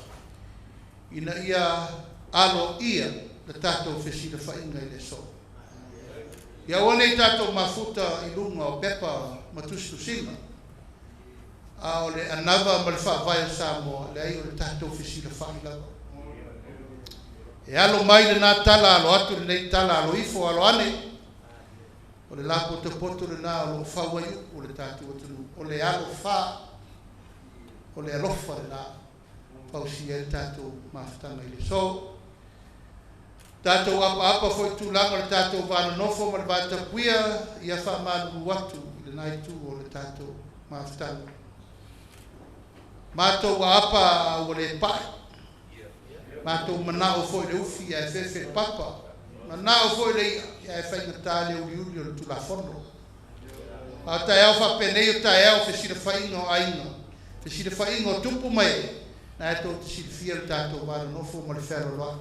ina ia aloaia le tatou fesilafaiga i le aso. Ia aua nei tatou mafuta i luga o pepa ma tusitusiga, a o le anava ma le faavae o Samoa, leai o le tatou fesilafai lava. E alo mai lenā tala, alo atu lenei tala, alo ifo, alo ane, o le lapotopoto lenā o loo fau ai upu o le tatou atunuu, o le alofa, o le alofa lenā, fausia ai le tatou mafutaga i le aso. Tatou apaapa foi tulaga o le tatou vanonofo ma le vatapuia, ia faamalulu atu i lenā itu o le tatou mafutaga. Matou aapa ua le pae, matou manao foi le ufi ae fefe le papa, manao foi le ia ae faigata le uliuli o le Tulafono. A taeao faapenei o taeao fesilafaiga o aiga, fesilafaiga o tupu mai, na e tou te silafia le tatou vanonofo ma le fealoaloai.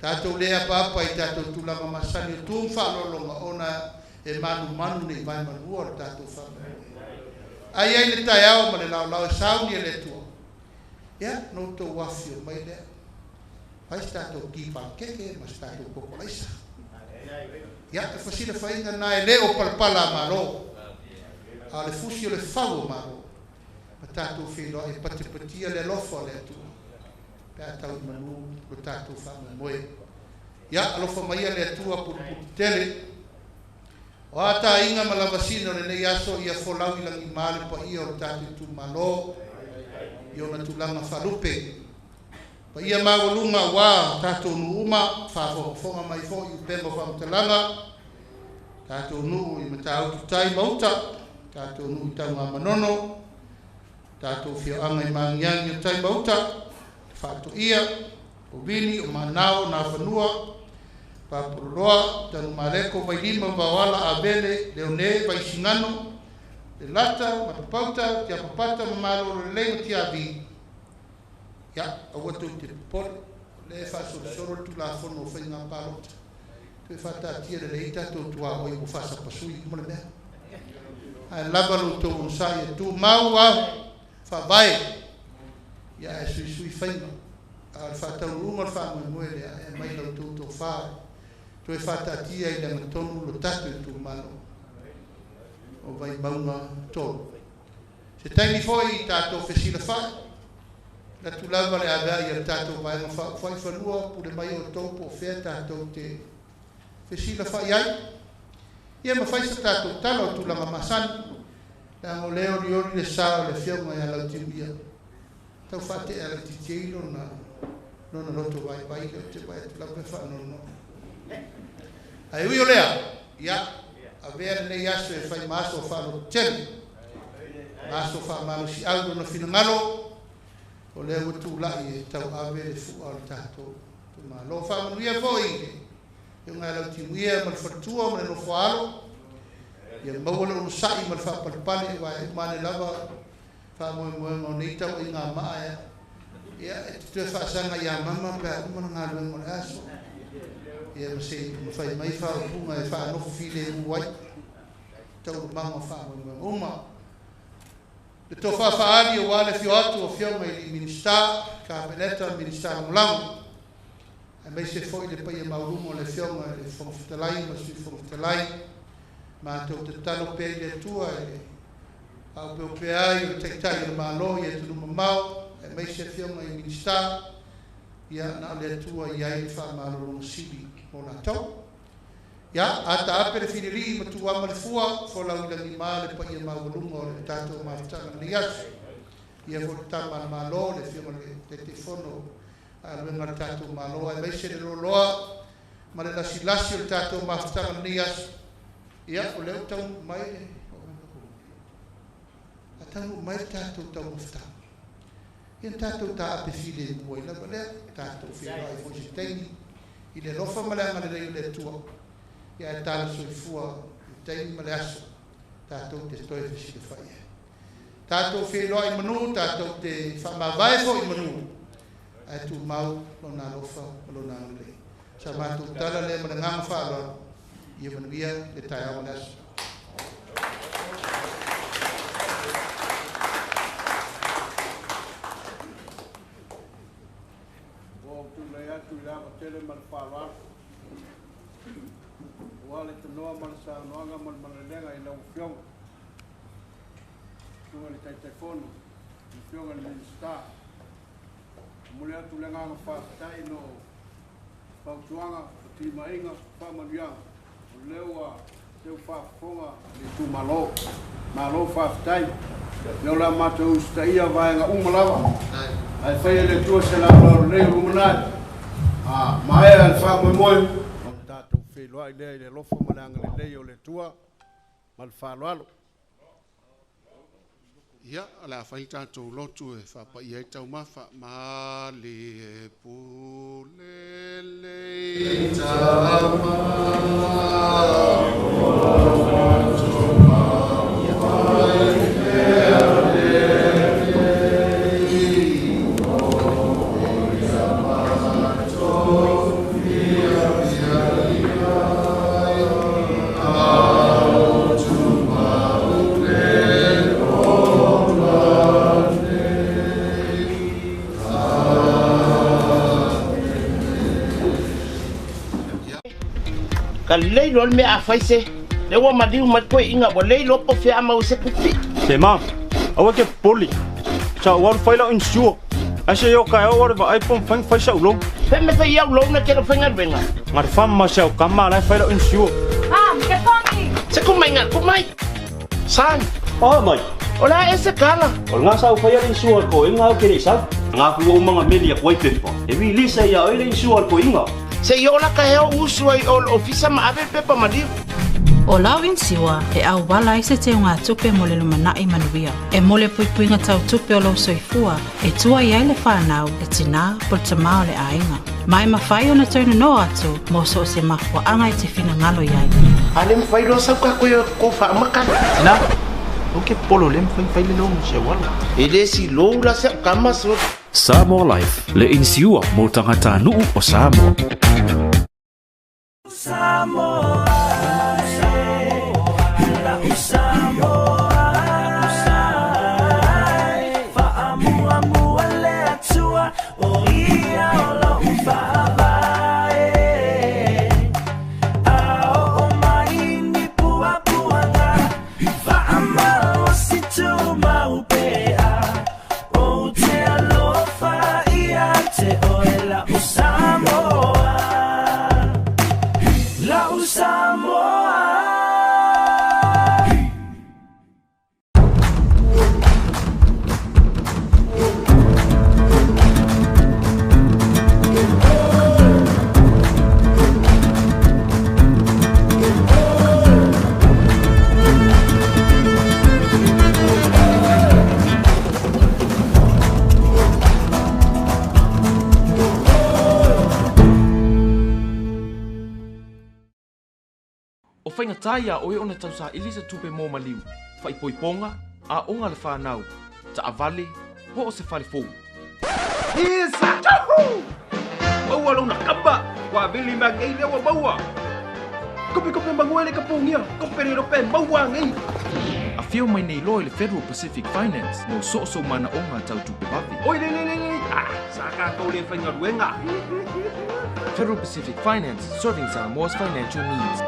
Tatou le apaapa i tatou tulaga masani o tu ma faaaloaloga ona e manumanu nei vae manua o le tatou faamoemoe. Ai ai le taeao ma le laolao e sauni e le Atua, ia no outou afio mai lea. Fai se tatou ki palakeke ma se tatou kokolaisa. Ia, e fesilafaiga na e le o palapala a Malo, a o le fusi o le fau o Malo, ma tatou feiloai e patepatia le alofa o le Atua, pe a tau i manu lo tatou faamoemoe. Ia, alofa maia le Atua pulupulu tele. O a taaiga ma lavasina o lenei aso ia folau i lagima le paia o le tatou itumalo i ona tulaga faalupe. Paia maualuga auā tatou nuu uma, faafogafoga mai foi i upega o faamatalaga, tatou nuu i Matautu tai ma uta, tatou nuu i Tanugamanono, tatou afioaga i Magiagi o tai ma uta, Faatoia, o Vini, o Manao, Nafanua, Papololoa, Tanumaleko, Vailima, Vaoala, Avele, Leone, Vaisigano, Le Lata, Matapauta, Tiapapata ma Malolo lelei ma Tiavi. Ia, aua tou te popole, o lea e faasolosolo le Tulafono o faiga palota. Toe faataatia lelei tatou tuaoi ua faasapasui uma le mea. Ae lava lo outou onosai e tumau a faavae, ia ae suisui faiga. A o le faataunuuga o le faamoemoe lea e aumai la outou tofā Toe whaatatia i le agatonu lo tatou itumalo o Vaimauga 3. Se taimi foi i tatou fesilafai, la tu lava le avea ia tatou vaega faafanua pule mai o tou po o fea tatou te fesilafai ai. Ia mafai sa tatou tala o tulaga masani, leaga o lea olioli le sa o le afioga ia Lautimuia. Tau faatea laitiiti ai lona lona loto vaivai lea ou te vaai atu lava e faanoanoa. Ae ui o lea, ia, avea lenei aso e fai ma aso faalototele, ma aso faamalosiau lona finagalo, o lea ua tulai e tauave le fua o le tatou itumalo. Faamanuia foi i le afioga ia Lautimuia ma le faletua ma le nofoaalo, ia maua le onosai ma le faapalepale, aua e uma ane lava faamoemoega o nei tauaiga maa ia, e te toe faasaga ia mama pe a uma le galuega o le aso. Ia ma se mafai mai faaupuga e faanofo filemu ai taualumaga o faamoemoega uma. Le tofa faaali aua le afio atu o afioga i Minisita, Kapeneta, Minisita Lagolago, aemaise foi le paia maualuga o le afioga i le Fofoga Fetalai ma le Sui Fofoga Fetalai. Matou tatalo pea i le Atua e faaopeopea ai o le Taitai o le Malo i atunuu mamao, aemaise afioga i Minisita, ia na o le Atua i ai le faamalologa sili mo latou. Ia, ataape le fililii ma tuuama le fua, folau i lagima le paia maualuga o le tatou mafutaga lenei aso. Ia foi le tama a le Malo, le afioga i le Taitaifono a galuega a le tatou Malo, aemaise le loaloa ma le lasilasi o le tatou mafutaga lenei aso. Ia, o lea ua taunuu mai le a taunuu mai le tatou taumafataga. Ia na tatou taape filemu ai lava lea, tatou feiloai foi se taimi i le alofa ma le agalelei o le Atua. Ia ae tala soifua i le taimi ma le aso tatou te toe fesilafai ai. Tatou feiloai manu, tatou te faamavae foi i manu, ae tumau lona alofa ma lona agalelei. Sa matou tala lea ma le agaga faaaloalo, ia manuia le taeao ma le aso. Ua ou tulai atu i le ava tele ma le faaaloalo, aua le tanoa ma le saunoaga ma le malelega i lau Afioga, Susuga i le Taitaifono, le Afioga i le Minisita. E momoli atu le agaga faafetai no fautuaga, o timaiga, faamanuiaga, o lea ua teu faafofoga le itumalo. Malo faafetai. Lea o le a matou usitaia vaega uma lava. Ae faia e le Atua se laolao lelei o lumanai. A maea le faamoemoe, ona tatou feiloai lea i le alofa ma le agalelei o le Atua ma le faaaloalo. Ia, o le a fai le tatou lotu e faapaia ai taumafa. Malie pule lei tama. Ka lelei loa le mea a fai se lea ua maliu mai le toeaina ua lei loa po o fea a maua se tupe. Se ma, aua e te popole. Sa ou alu fai lau insure. Ae se i o taeao ou alu e vaai po o mafai ona fai sau loan. Fea mea fai au loan e te le faigaluega? Na le fama ma si au tama la e fai lau insure. Mom, ke pongi! Se kumaiga, kumai! Son! Oh mai! O le a ea se tala? O lena sa ou faia le insure a le toeaina au ke le i sau. Nga ku ou manga meli aku ai pepa. E release ai ia oe le insure a le toeaina. Se i oo la ka hea o usu ai o le ofisa ma ave le pepa maliu. O lau inisiua e auala ai se teugatupe mo le lumanai manuia. E mo le puipuiga tau tupe o lou soifua e tua i ai le fanau, le tinā po le tamā o le aiga. Ma e mafai ona toe nonoa atu mo so o se mafuaaga e te finagalo i ai. A le mafai loa sau ka koe ko faamakala. Tina, ou ke popolo le mafai fai le loan mo si au alo. E le si lou la se au kama so. Samoa Life, le inisiua mo tagatanuu o Samoa. Ua faigata iā oe ona tausaili se tupe mo maliu, faaipoipoga, aoga a le fanau, taavale, po o se fale fou. Yes! Maua lona kamba! Ua vili mea nei lea ua maua! Kope kope manuele le kapugia! Kope le lope maua nei! Afio mai nei loa i le Federal Pacific Finance mo so o sou manaoga tau tupe vave. Oi le le le le! Ah, sa tatou le faigaluega! Federal Pacific Finance, serving Samoa's financial needs.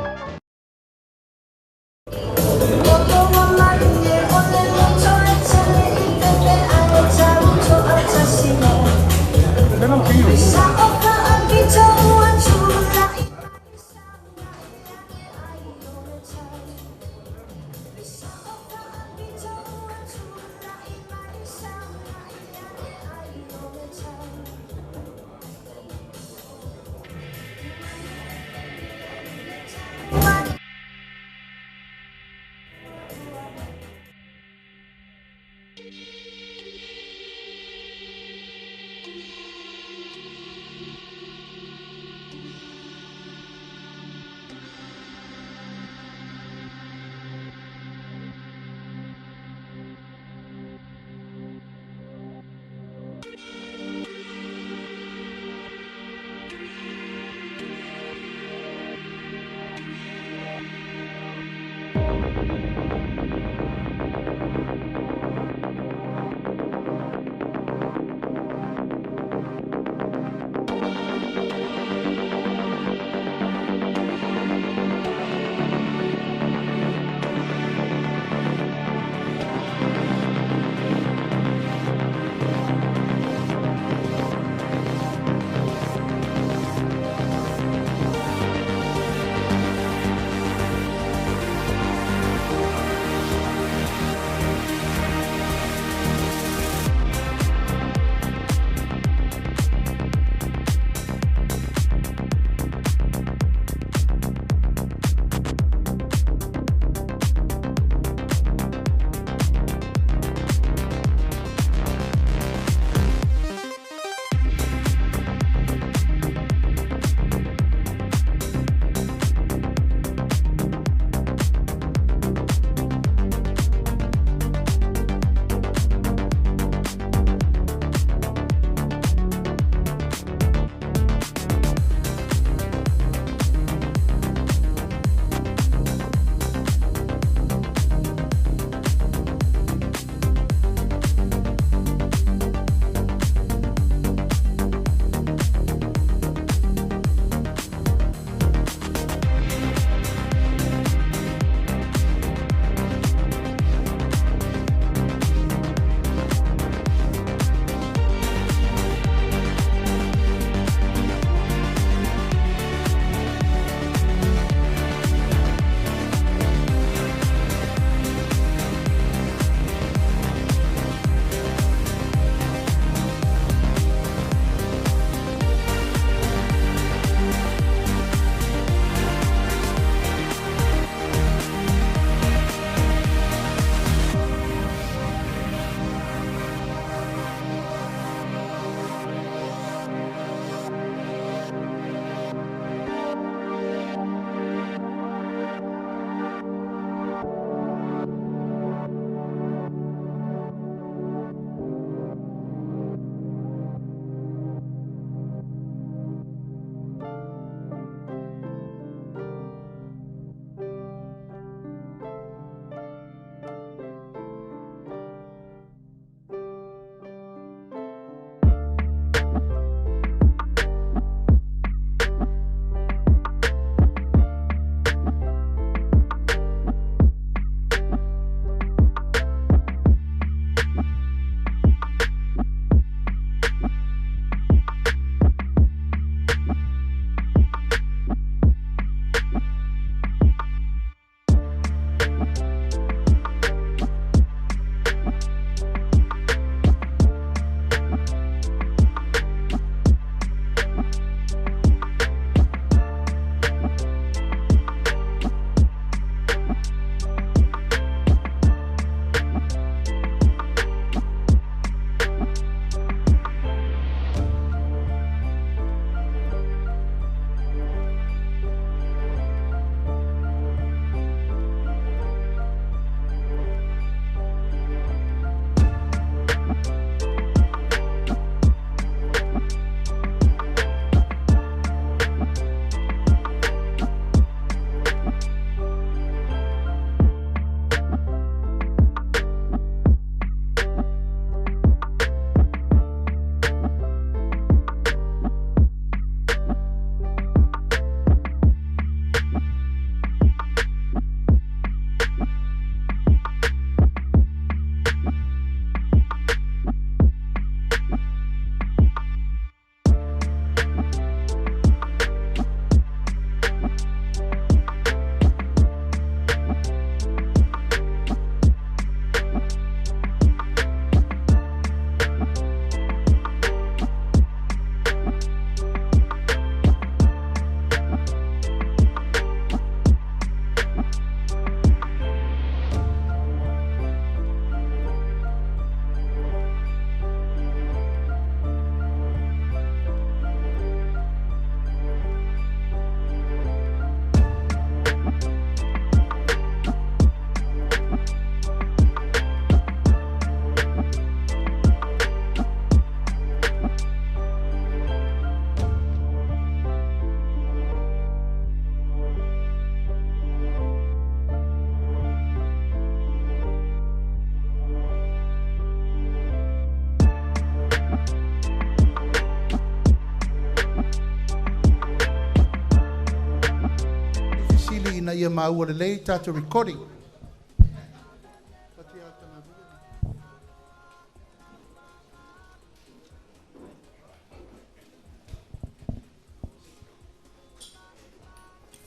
ina ia maua lelei tatou recording.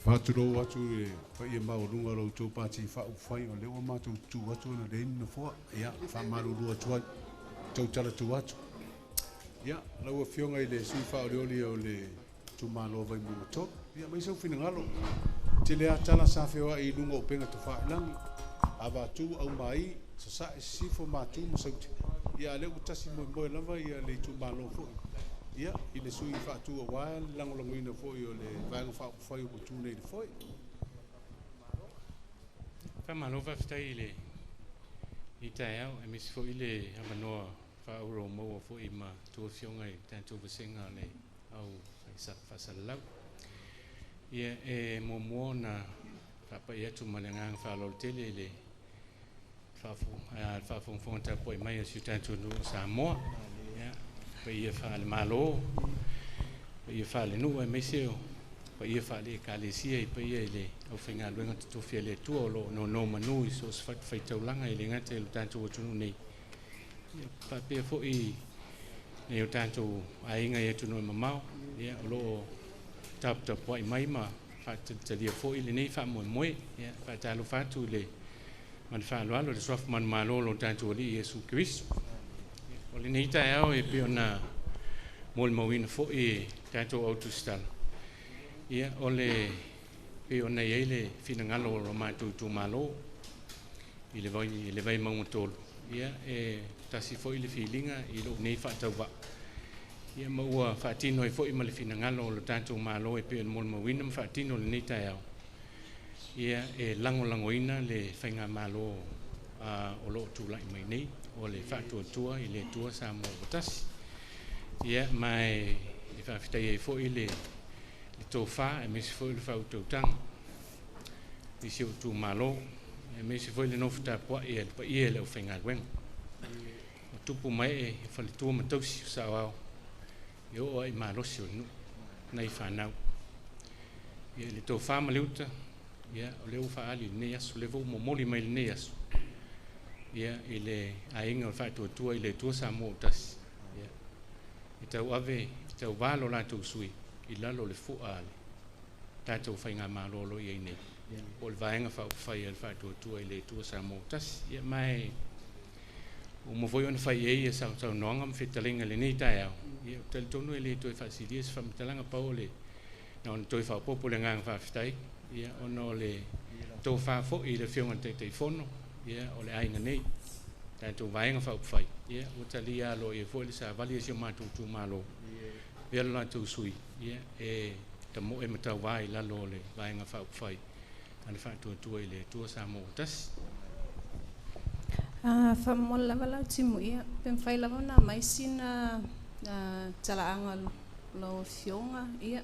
Faatulou atu i le paia maualuga o la outou Pati Faaupufai, o lea ua matou tutu atu ona leai ni nofoa. Ia, faamalulu atu ai, tautala tu atu. Ia, lau Afioga i le sui faaolioli o le itumalo o Vaimauga 3, ia aumai sou finagalo. Tele lava tala sa feoai i luga o upega tafailagi, Avatu, Aumai, Sasae, Sisifo, Matu ma Saute. Ia, a o lea ua tasi moemoe lava le itumalo foi ia, i le sui faatu aua le lagolagoina foi o le Vaega Faaupufai ua tu nei i le foe. Faamalo faafetai i le taeao, aemaise foi le avanoa faaauuro maua foi ma tua afioga i tatou vasega o le au faasalalau. Ia, e muamua ona faapai atu ma le agaga faaaloalo tele i le faafogafoga tapuai mai a si o tatou atunuu o Samoa. Ia, paia faale-Malo, paia faale-nuu, aemaise o paia faale-Ekalesia, i paia i le aufaigaluega totofi a le Atua o lo o nonomanu i so o se fatafaitaulaga e le gata i lo tatou atunuu nei, ia faapea foi nai o tatou aiga i atunuu e mamao, ia, o lo o taputapuai mai ma faatalitalia foi lenei faamoemoe. Ia, faatalofa atu i le ma le faaaloalo i le suafa manumalo o lo tatou Alii Iesu Keriso. O lenei taeao e pei ona molimauina foi e tatou autusitala, ia, o le pei ona i ai le finagalo o lo matou itumalo i le Vaimauga 3, ia, e tasi foi le filiga i lou nei faatauvaa, ia, ma ua faatino ai foi ma le finagalo o lo tatou Malo e pei ona molimauina ma faatino lenei taeao, ia, e lagolagoina le faigamalo o lo o tulai mai nei, o le Faatuatua i le Atua Samoa ua tasi. Ia, ma e faafetai ai foi le tofa, aemaise foi le faautautaga i si ou itumalo, aemaise foi le nofo tapuai a le paia i le aufaigaluega. O tupu ma ee e faletua ma tausi o saoao, e oo ai malosi o le nuu, nai fanau. Ia, le tofa ma le uta, ia, o lea ua faaali i lenei aso, lea foi ua momoli mai i lenei aso, ia, i le aiga o le Faatuatua i le Atua Samoa ua tasi, ia, e tauave, e tauva lo latou sui i lalo o le fua a le tatou faigamalo o lo o i ai nei, ia, po o le Vaega Faaupufai a le Faatuatua i le Atua Samoa ua tasi. Ia, ma e ua uma foi ona fai ai ia saunoaga ma fetalaiga i lenei taeao, ia, ou te talitonu e le toe faasilia se faamatalaga, pau o le na ona toe faaopoopo le agaga faafetai, ia, ona o le tofa foi i le Afioga i le Taitaifono, ia, o le aiga nei, tatou Vaega Faaupufai, ia, ua talia aloaia foi le savali a si o matou itumalo, ia lo latou sui, ia, e tamoe ma tauva i lalo o le Vaega Faaupufai a le Faatuatua i le Atua Samoa ua tasi. Faamolemole lava lau timuia, pe mafai lava ona aumai sina talaaga lau afioga, ia,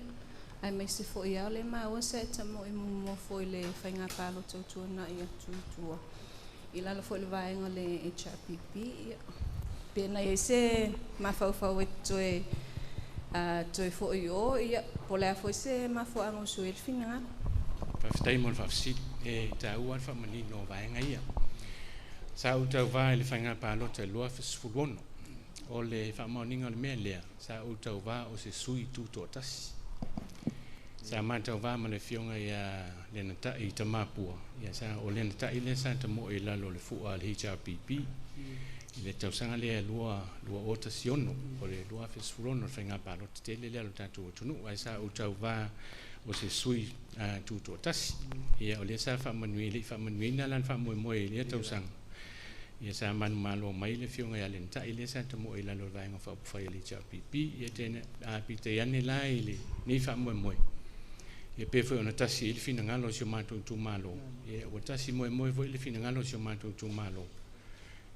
aemaise foi lava o lea e maua sa e tamoe muamua foi i le faiga palota ua tuanai atu i tua, i lalo foi o le vaega o le HRPP, ia, pe na i ai se mafaufau e toe toe foi o, ia, po o le a foi se mafuaaga ua sui ai le finagalo. Faafetai mo le faafesili, e taua le faamanino o vaega ia. Sa ou tauva i le faiga palota i le 2016. O le faamaoniga o le mea lea, sa ou tauva o se sui tutoatasi. Sa matauva ma le afioga ia Lenatai Tamapua, ia, sa o Lenatai lea sa tamoe i lalo o le fua a le HRPP i le tausaga lea 2016, o le 2016 le faiga palota tele lea o le tatou atunuu, ae sa ou tauva o se sui tutoatasi. Ia, o lea sa faamanuia, le i faamanuiaina la le faamoemoe i lea tausaga. Ia, sa manumalo mai le afioga ia Lenatai lea sa tamoe i lalo o le Vaega Faaupufai a le HRPP. Ia, tena peitai ane la i lenei faamoemoe, ia, pe foi ona tasi ai le finagalo o si o matou itumalo, ia, ua tasi moemoe foi le finagalo o si o matou itumalo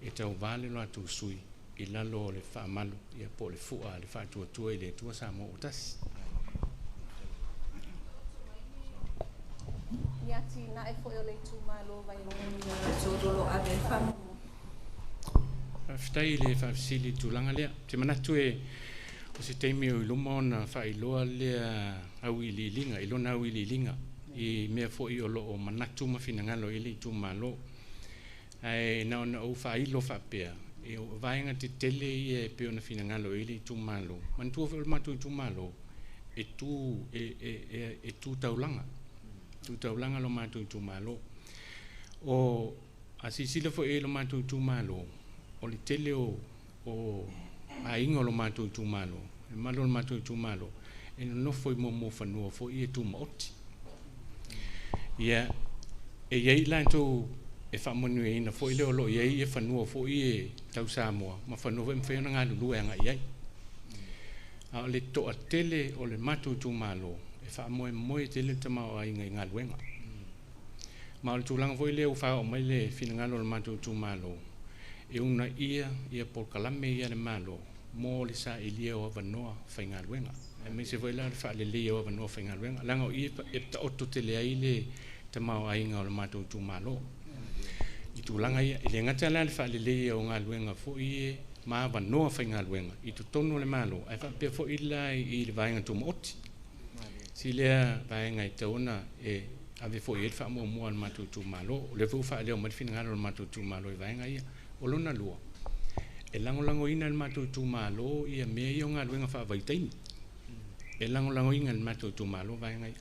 e tauva le latou sui i lalo o le faamalu, ia, po o le fua a le Faatuatua i le Atua Samoa ua tasi. Ni atinae foi o le itumalo Vaimauga 3 o lo o ave ai le faamuamua. Faafetai i le faafesili i le tulaga lea. Ou te manatu e o se taimi o i luma ona faailoa lea auiliiliga, i lona auiliiliga. I mea fo'i o lo'o manatu ma finagalo i le itumalo. Ae na ona ou faailo faapea, e o vaega tetele ia e pei ona finagalo i le itumalo. Manatua foi o le matou itumalo, e tu e tu taulaga, tu taulaga lo matou itumalo. O a silasila foi i lo matou itumalo, o le tele o aiga o lo matou itumalo, le mamalu o le matou itumalo, e nonofo i muamuafanua foi e tumaoti. Ia, e i ai latou e faamanuiaina foi lea o lo o i ai ia fanua foi e tau Samoa, ma fanua foi e mafai ona galulue agai i ai. A o le toatele o le matou itumalo, e faamoemoe tele le tamaoaiga i galuega. Ma o le tulaga foi lea ua faaoo mai le finagalo o le matou itumalo, e uunaia ia polokalame ia a le Malo mo le sailia o avanoa faigaluega. Aemaise foi la le faaleleia o avanoa faigaluega, leaga o i e taoto tele ai le tamaoaiga o le matou itumalo. I tulaga ia, e le gata la le faaleleia o galuega foi e ma avanoa faigaluega i totonu o le Malo, ae faapea foi la i le vaega tumaoti. Si lea vaega e tatau ona e ave foi i ai le faamuamua a le matou itumalo. O lea foi ua faaleo mai le finagalo o le matou itumalo i vaega ia. O lona lua, e lagolagoina e le matou itumalo ia mea ia o galuega faavaitaimi. E lagolagoina e le matou itumalo vaega ia.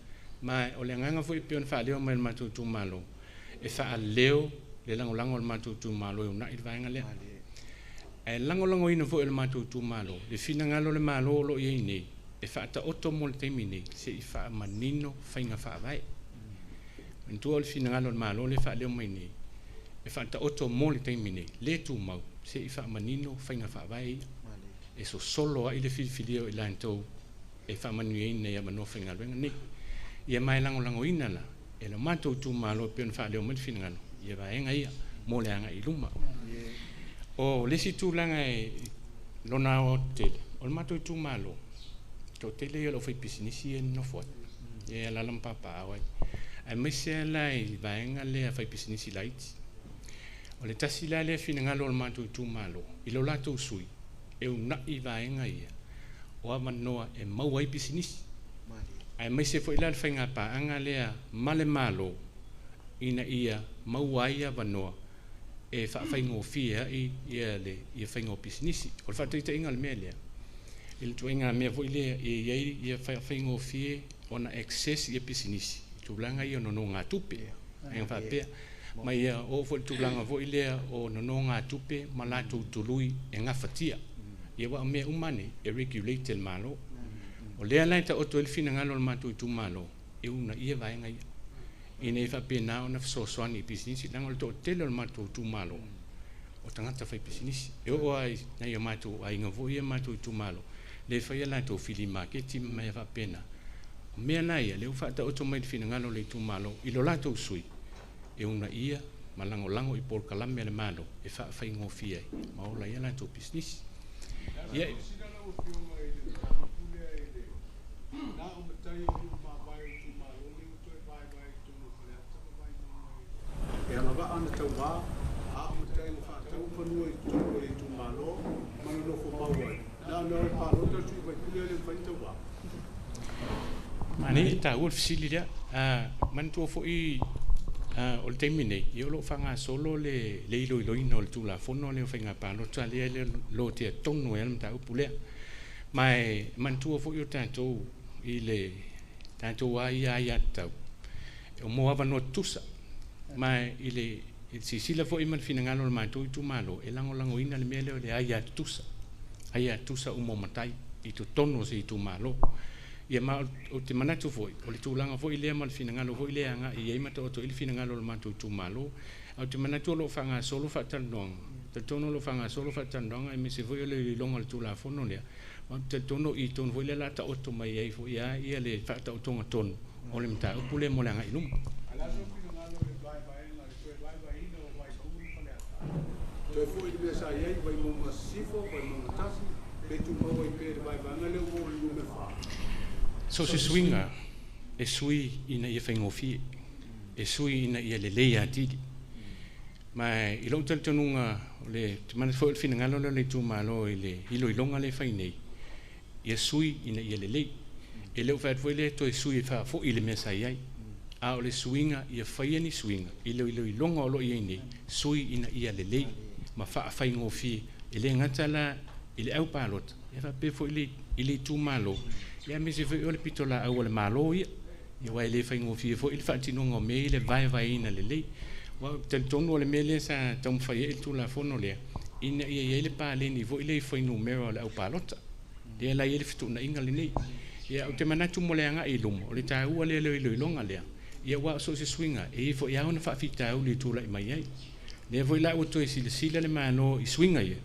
Ma o le agaga foi e pei ona faaleo mai e le matou itumalo, e faaleo le lagolago a le matou itumalo e uunai le vaega lea. Ae lagolagoina foi e le matou itumalo le finagalo o le Malo o lo o i ai nei, e faataoto mo le taimi nei, se i faamanino faiga faavae. Manatua o le finagalo o le Malo lea e faaleo mai nei, e faataoto mo le taimi nei, le tumau, se i faamanino faiga faavae ia. E sosolo ai le filifilia o i latou e faamanuiaina i avanoa faigaluega nei. Ia ma e lagolagoina la e le matou itumalo e pei ona faaleo mai le finagalo, ia vaega ia mo le agai i luma. O le isi tulaga e lona aoaotetele, o le matou itumalo, toatele ia o le aufaipisinisi ia e nonofo ai, e alaala ma papaaao ai. Aemaise la i vaega lea faipisinisi laiti. O le tasi la lea finagalo o le matou itumalo, i lo latou sui, e uunai vaega ia, o avanoa e maua ai pisinisi. Aemaise foi la le faigapaaga lea ma le Malo, ina ia maua ai avanoa e faafaigofie ai ia le ia faiga o pisinisi. O le faataitaiga o le mea lea, i le ituaiga mea foi lea e i ai ia faafaigofie ona access ia pisinisi, i tulaga ia o nonogatupe. Aiga faapea, ma ia oo foi i le tulaga foi lea o nonogatupe ma latou tului e gafatia. Ia aua o mea uma nei e regulate e le Malo. O lea la e taoto ai le finagalo o le matou itumalo, e uunaia vaega ia, ina ia faapena ona fesoasoani i pisinisi, leaga o le toatele o le matou itumalo o tagata faipisinisi. E oo lava i nai o matou aiga foi ia matou itumalo, le faia latou filimaketi ma mea faapena. O mea la ia, lea ua faataoto mai le finagalo o le itumalo i lo latou sui, e uunaia ma lagolago i polokalame a le Malo e faafaigofie ai ma ola ai a latou pisinisi. Ia, e agavaa ona tauvā, a o matai ua faatau fanua i totonu o le itumalo ma nonofo mau ai. Na ona o e palota le sui faipule le mafai ona tauvā. Manaia e taua le fesili lea. Manatua foi o le taimi nei, ia o lo o faagasolo le iloiloina o le Tulafono lea o Faiga Palota lea e lotea tonu ai le mataupu lea. Ma e manatua foi o tatou i le tatou ia aiatatau, o mo avanoa tutusa. Ma i le silasila foi ma le finagalo o le matou itumalo, e lagolagoina le mea lea o le aia tutusa. Aia tutusa uma o matai i totonu o se itumalo. Ia ma o te manatu foi, o le tulaga foi lea ma le finagalo foi lea agai i ai ma taoto i le finagalo o le matou itumalo. Ae ou te manatu o lo o faagasolo faatalanoaga, talitonu o lo o faagasolo faatalanoaga aemaise foi o le iloiloga o le Tulafono lea. Ma ou te talitonu i tonu foi lea o le a taoto mai ai foi ia le faataotoga tonu o le mataupu lea mo le agai i luma. Toe foi le mea sa i ai, Vaimauga Sisifo, Vaimauga Tasi, pe tumau ai pea le vaevaega lea ua oo i le numera 4. So se suiga e sui ina ia faigofie, e sui ina ia lelei atili. Ma i lou talitonuga, o le te manatu foi o le finagalo lea o le itumalo i le iloiloga lea e fai nei, ia sui ina ia lelei. E le o fai atu foi lea toe sui e faafoi le mea sa i ai. A o le suiga ia faia ni suiga i le iloiloga o loo i ai nei sui ina ia lelei ma faafaigofie e lē gata la i le aupalota ia faapea foi i le itumalo ia aemaise foi o le pitolaau a le Malo ia ia ua e lē faigofie foi le faatinoga o mea i le vaevaeina lelei. Ua talitonu o le mea lea sa taumafai ai le Tulafono lea ina ia i ai le paleni foi lea i fuainumera o le aupalota lea la i ai le fetuunaiga lenei. Ia ou te manatu mo le agai i luma o le taua lea o le iloiloga lea ia ua so o se suiga e i foi ao na faafitauli e tulai mai ai. Lea foi la ua toe silasila le Malo i suiga ia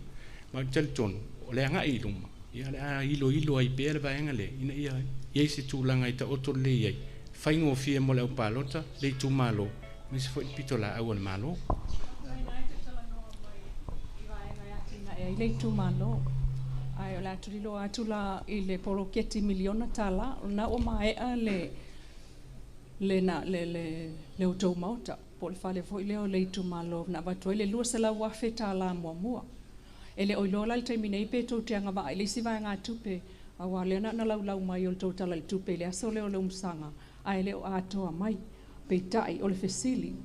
ma ou te talitonu o le agai i luma ia le a iloilo ai pea le vaega lea ina ia i ai se tulaga e taoto lelei ai faigofie mo le aupalota le itumalo aemaise foi le pitolaau a le Malo. Ai le itumalo. Ae o le a tuliloa atu la i le poloketi miliona tālā. O lena ua maea le le na le le le outou maota po o le fale foi lea o le itumalo na avatu ai le 200,000 tālā muamua. E le o iloa la le taimi nei pe tou te agavaa i le isi vaegatupe auā lea na ona laulau mai o le tou tala i le tupe i le aso lea o le umusaga ae le o atoa mai. Peitai o le fesili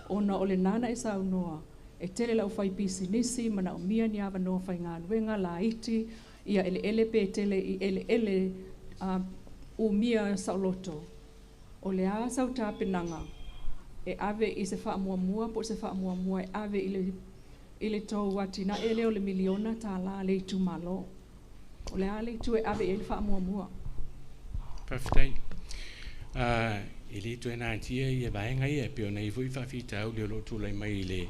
ona o lena na e saunoa e tele lau fai pisinisi manaomia ni avanoa faigaluega laiti ia eleele pe tele i eleele umia saoloto. O le a sau tapenaga e ave i se faamuamua po o se faamuamua e ave i le tou atinae lea o le miliona tālā le itumalo. O le a le itu e ave i ai le faamuamua? Faafetai. E lē toe natia ia vaega ia e pei ona i foi faafitauli o loo tulai mai i le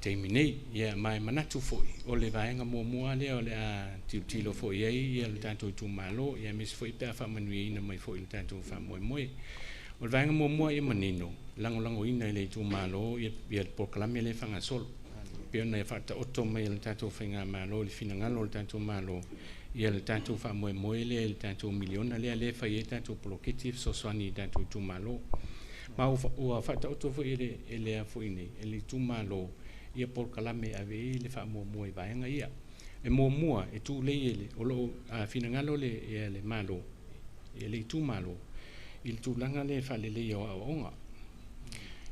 taimi nei. Ia ma e manatu foi o le vaega muamua lea o le a tilotilo foi ai ia le tatou itumalo ia aemaise foi pe a faamanuiaina mai foi le tatou faamoemoe. O le vaega muamua ia manino lagolagoina i le itumalo ia le polokalame lea faagasolo pei ona e faataoto mai e le tatou faigamalo i le finagalo o le tatou Malo ia le tatou faamoemoe lea i le tatou miliona lea lea e fai ai le tatou poloketi e fesoasoani i tatou itumalo. Ma ua faataoto foi e le a foi nei e le itumalo ia polokalame e ave ai le faamuamua i vaega ia. E muamua e tulei e le o loo finagalo le ia le Malo ia le itumalo i le tulaga lea e faaleleia o aoaoga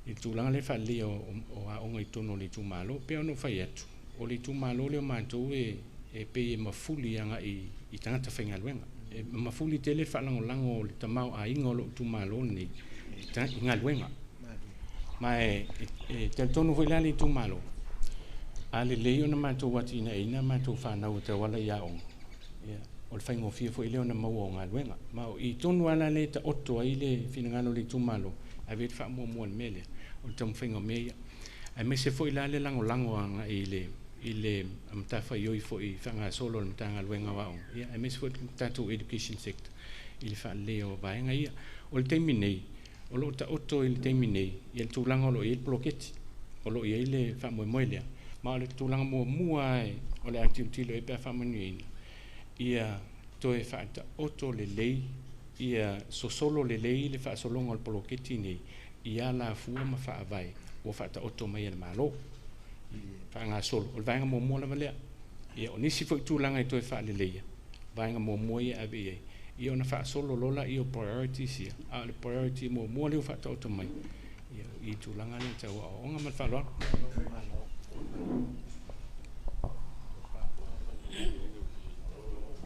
i le tulaga lea e faaleleia o aoga i totonu o le itumalo. Pei ona ou fai atu o le itumalo lea o matou e pei e mafuli agai i tagata faigaluega. E mafuli tele le faalagolago o le tamaoaiga o lou itumalo lenei i galuega. Ma e talitonu foi la le itumalo a lelei ona matou atinaeina matou fanau e tauala i aoga ia o le faigofie foi lea ona maua o galuega. Ma o i tonu lava la lea e taoto ai le finagalo o le itumalo ave ai le faamuamua i le mea lea o le taumafaiga o mea ia. Aemaise foi la le lagolago agai i le matafaioi foi faagasolo a le Matagaluega o Aoga ia aemaise foi le tatou education sector i le faaleleia o vaega ia. O le taimi nei o loo taoto i le taimi nei ia le tulaga o loo i ai le poloketi o loo i ai le faamoemoe lea. Ma o le tulaga muamua o le a tilotilo ai pe a faamanuiaina ia toe faataoto lelei ia sosolo lelei le faasologa o le poloketi nei i alafua ma faavae ua faataoto mai e le Malo faagasolo. O le vaega muamua lava lea. Ia o nisi foi tulaga e toe faaleleia vaega muamua ia ave i ai ia ona faasolo loa lea o priorities ia a o le priority muamua lea ua faataoto mai ia i tulaga lea tau aoaoga. Ma le faaaloalo.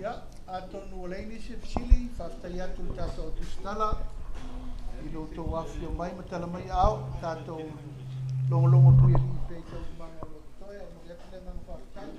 Ia, atonu ua leai nisi e fesili, faafetai atu i le tatou tusitala i lo outou afifio mai ma tala mai aao, tatou logologo pui alii pea i taualumaga o lo o totoe. Ae momoli atu le agaga faafetai.